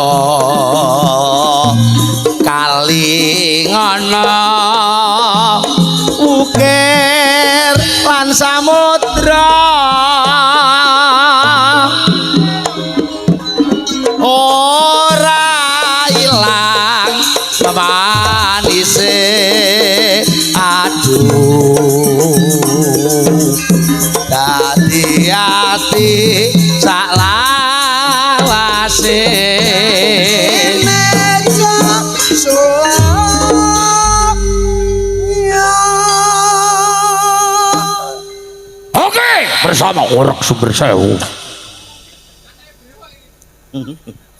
Speaker 3: kali ngono ukir lan samudra ora ilang manise aduh dadi ati sak lawase.
Speaker 1: Meja sulap ya.
Speaker 5: Oke, bersama Orok Sumber Sewu.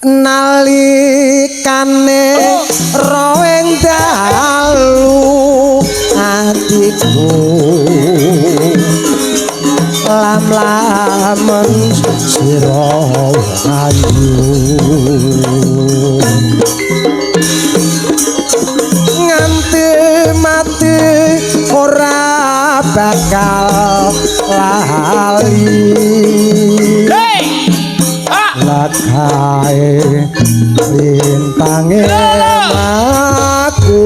Speaker 1: Nalikane roeng dalu atiku lam-lamen sira ayu, nganti mati ora bakal lali.
Speaker 3: Hey! Ah!
Speaker 1: Lakae lintange aku.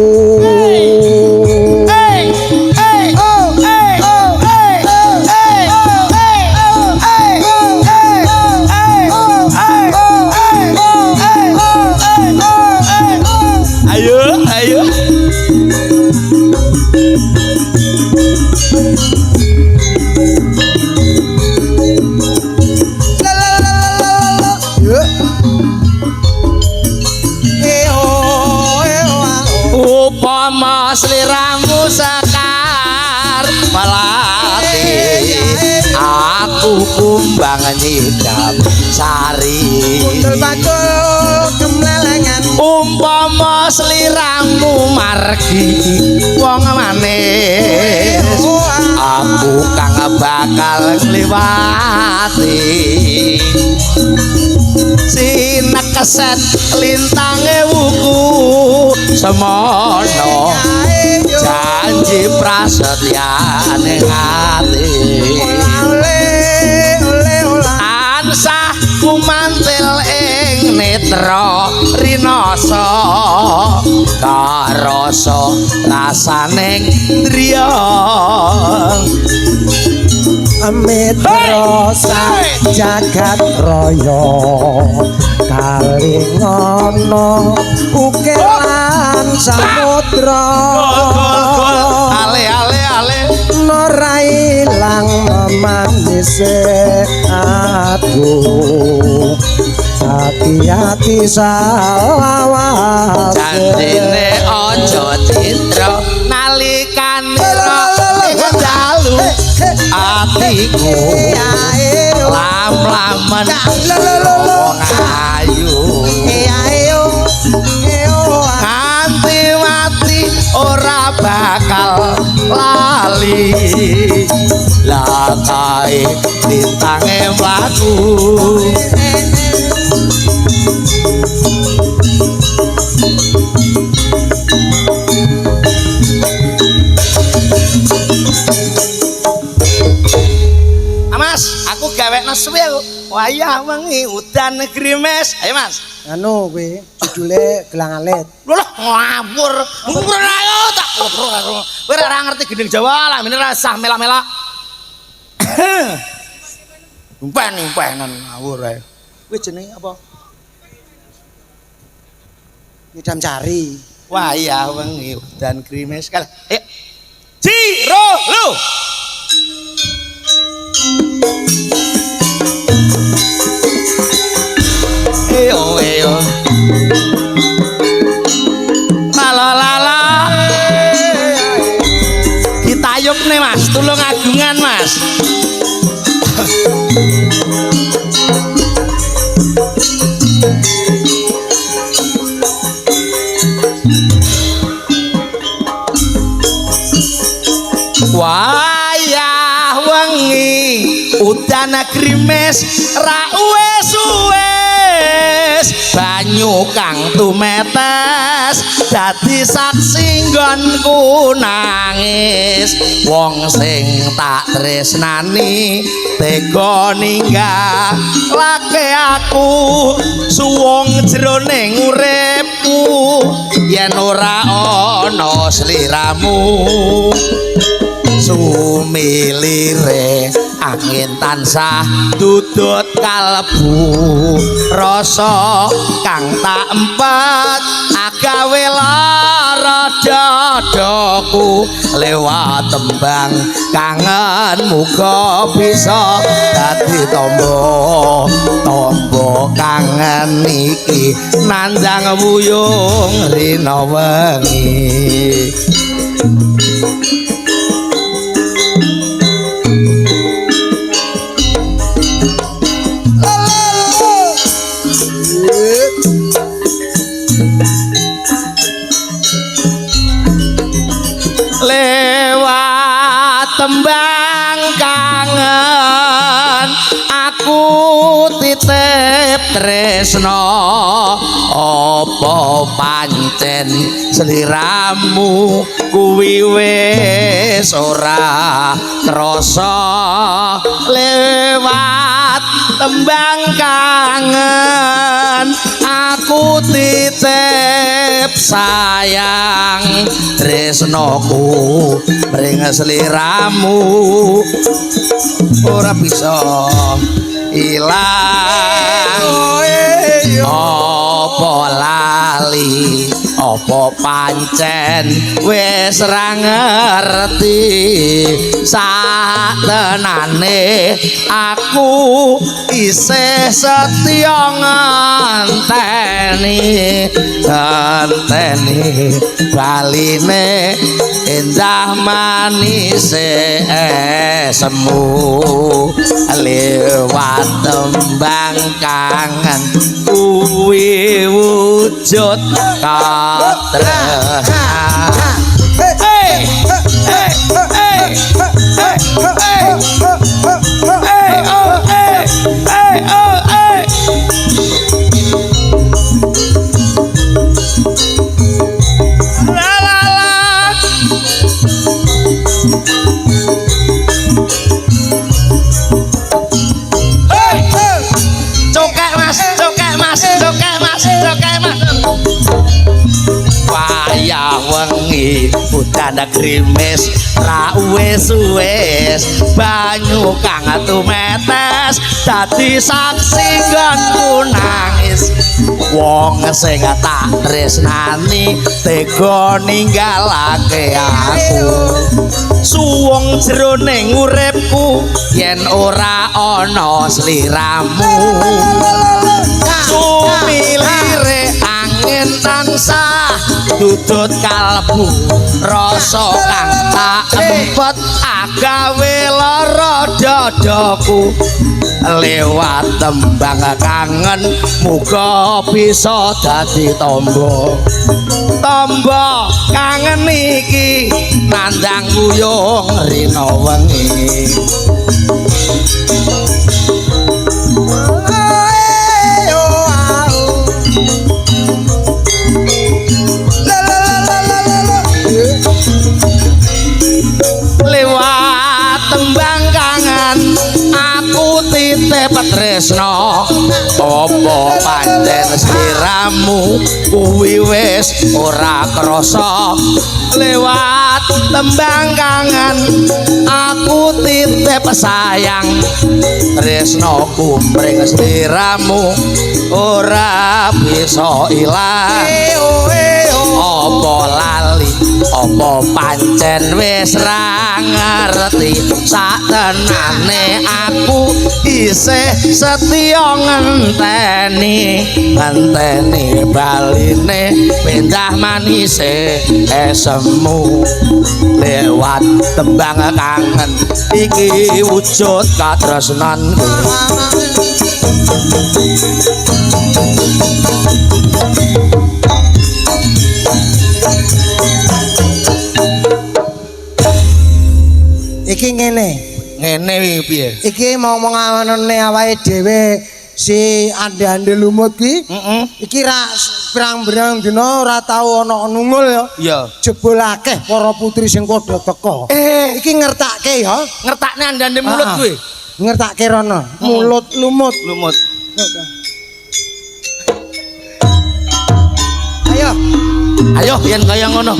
Speaker 3: Hey! Hey! Oh! Hey! Oh! Hey! Oh! Hey! Oh! Hey! Oh! Hey! Oh! Hey! Oh! Hey! Oh! Hey! Oh! Hey! Oh! Hey! Oh! Hey! Oh! Hey! Oh! Ayo, ayo.
Speaker 1: La la la la la la. Yo. Eo eo ao.
Speaker 3: Upama sliramu sekar melati, aku kumbang nyidam sari.
Speaker 1: Gundul pacul kemlelengan.
Speaker 3: Umpama sliramu margi wong manis, aku kang bakal ngliwati. Sinekeset lintange wuku semono, janji prasetyane ati.
Speaker 1: Ole ole ola.
Speaker 3: Tansah kumantil ing netra rinasa, karasa rasaning driya.
Speaker 1: Mitra sak jagat raya kalingono ukir lan samudra.
Speaker 3: Gol gol. Ale ale ale.
Speaker 1: Ora ilang memanise aku hati-hati salawase.
Speaker 3: Janjine aja citra nalikane ing dalu atiku lam-laman wong ayu nganti mati ora bakal lali lah kae lintange mlaku. Ah, Mas, aku gawekno suwi aku. Wayah wengi udan grimes. Ayo, Mas.
Speaker 1: Anu kuwi judule Gelang Alit.
Speaker 3: Lho lah ngawur. Ngawur ayo tak ngobrol karo. Kowe ora ngerti gending Jawa lah, mene rasah melak-melak. Umpen-umpenan ngawur ae. Kowe jenenge apa?
Speaker 1: Ngidam cari.
Speaker 3: Wayah wengi udan grimes. Kalah. Ayo. Jiro lu. Eyo eyo. La la la la. Ditayub nih Mas, tulung agungan Mas. Wayah wengi udan grimes ra wis wis banyu kang tumetes dadi saksi nggonku nangis wong sing tak tresnani tega ninggalake aku suwung jroning uripku yen ora ana sliramu. Sumilire angin tansah dudut kalbu rasa kang tak empet agawe lara dadaku lewat tembang kangen muga bisa dadi tombo tombo kangen iki nandang wuyung rina wengi. Lewat tembang kangen aku titip tresno apa pancen sliramu kuwi wis ora krasa lewat tembang kangen aku titip sayang tresnoku mring sliramu ora bisa ilang. Apa lali apa pancen wis ra ngerti satenane aku isih setya ngenteni ngenteni baline endah manise esemu lewat tembang kangen kuwi wujud katresnan. Hey hey hey hey hey hey oh hey hey oh hey. La la la. Hey, cokek Mas, cokek Mas, cokek Mas, cokek Mas. Wayah wengi udan grimis ra wis-wis banyu kang tumetes dadi saksi nggonku nangis wong sing tak tresnani tega ninggalake aku suwung jroning uripku yen ora ana sliramu sumilire angin tansah dudut kalbu rasa kang tak empet agawe lara dadaku lewat tembang kangen muga bisa dadi tombo tombo kangen iki nandang guyung rina wengi. Lewat tembang kangen aku titip tresno apa pancen sliramu kuwi wis ora krasa lewat tembang kangen aku titip sayang tresnoku mring sliramu ora bisa ilang apa lali apa pancen wis ra ngerti saktenane aku isih setya ngenteni ngenteni baline pindah manise esemu lewat tembang kangen iki wujud katresnanku.
Speaker 1: Iki ngene.
Speaker 3: Ngene iki piye?
Speaker 1: Iki ngomong-ngomongane awake dhewe si ande-ande lumut ki.
Speaker 3: Heeh.
Speaker 1: Iki ra pirang-pirang dina ora tau ana nungul ya.
Speaker 3: Iya.
Speaker 1: Jebul akeh para putri sing padha teka. Iki ngertake ya.
Speaker 3: Ngertakne ande-ande mulut kuwi.
Speaker 1: Ngertake rono. Mulut lumut.
Speaker 3: Lumut.
Speaker 1: Ayo.
Speaker 3: Ayo yen kaya ngono.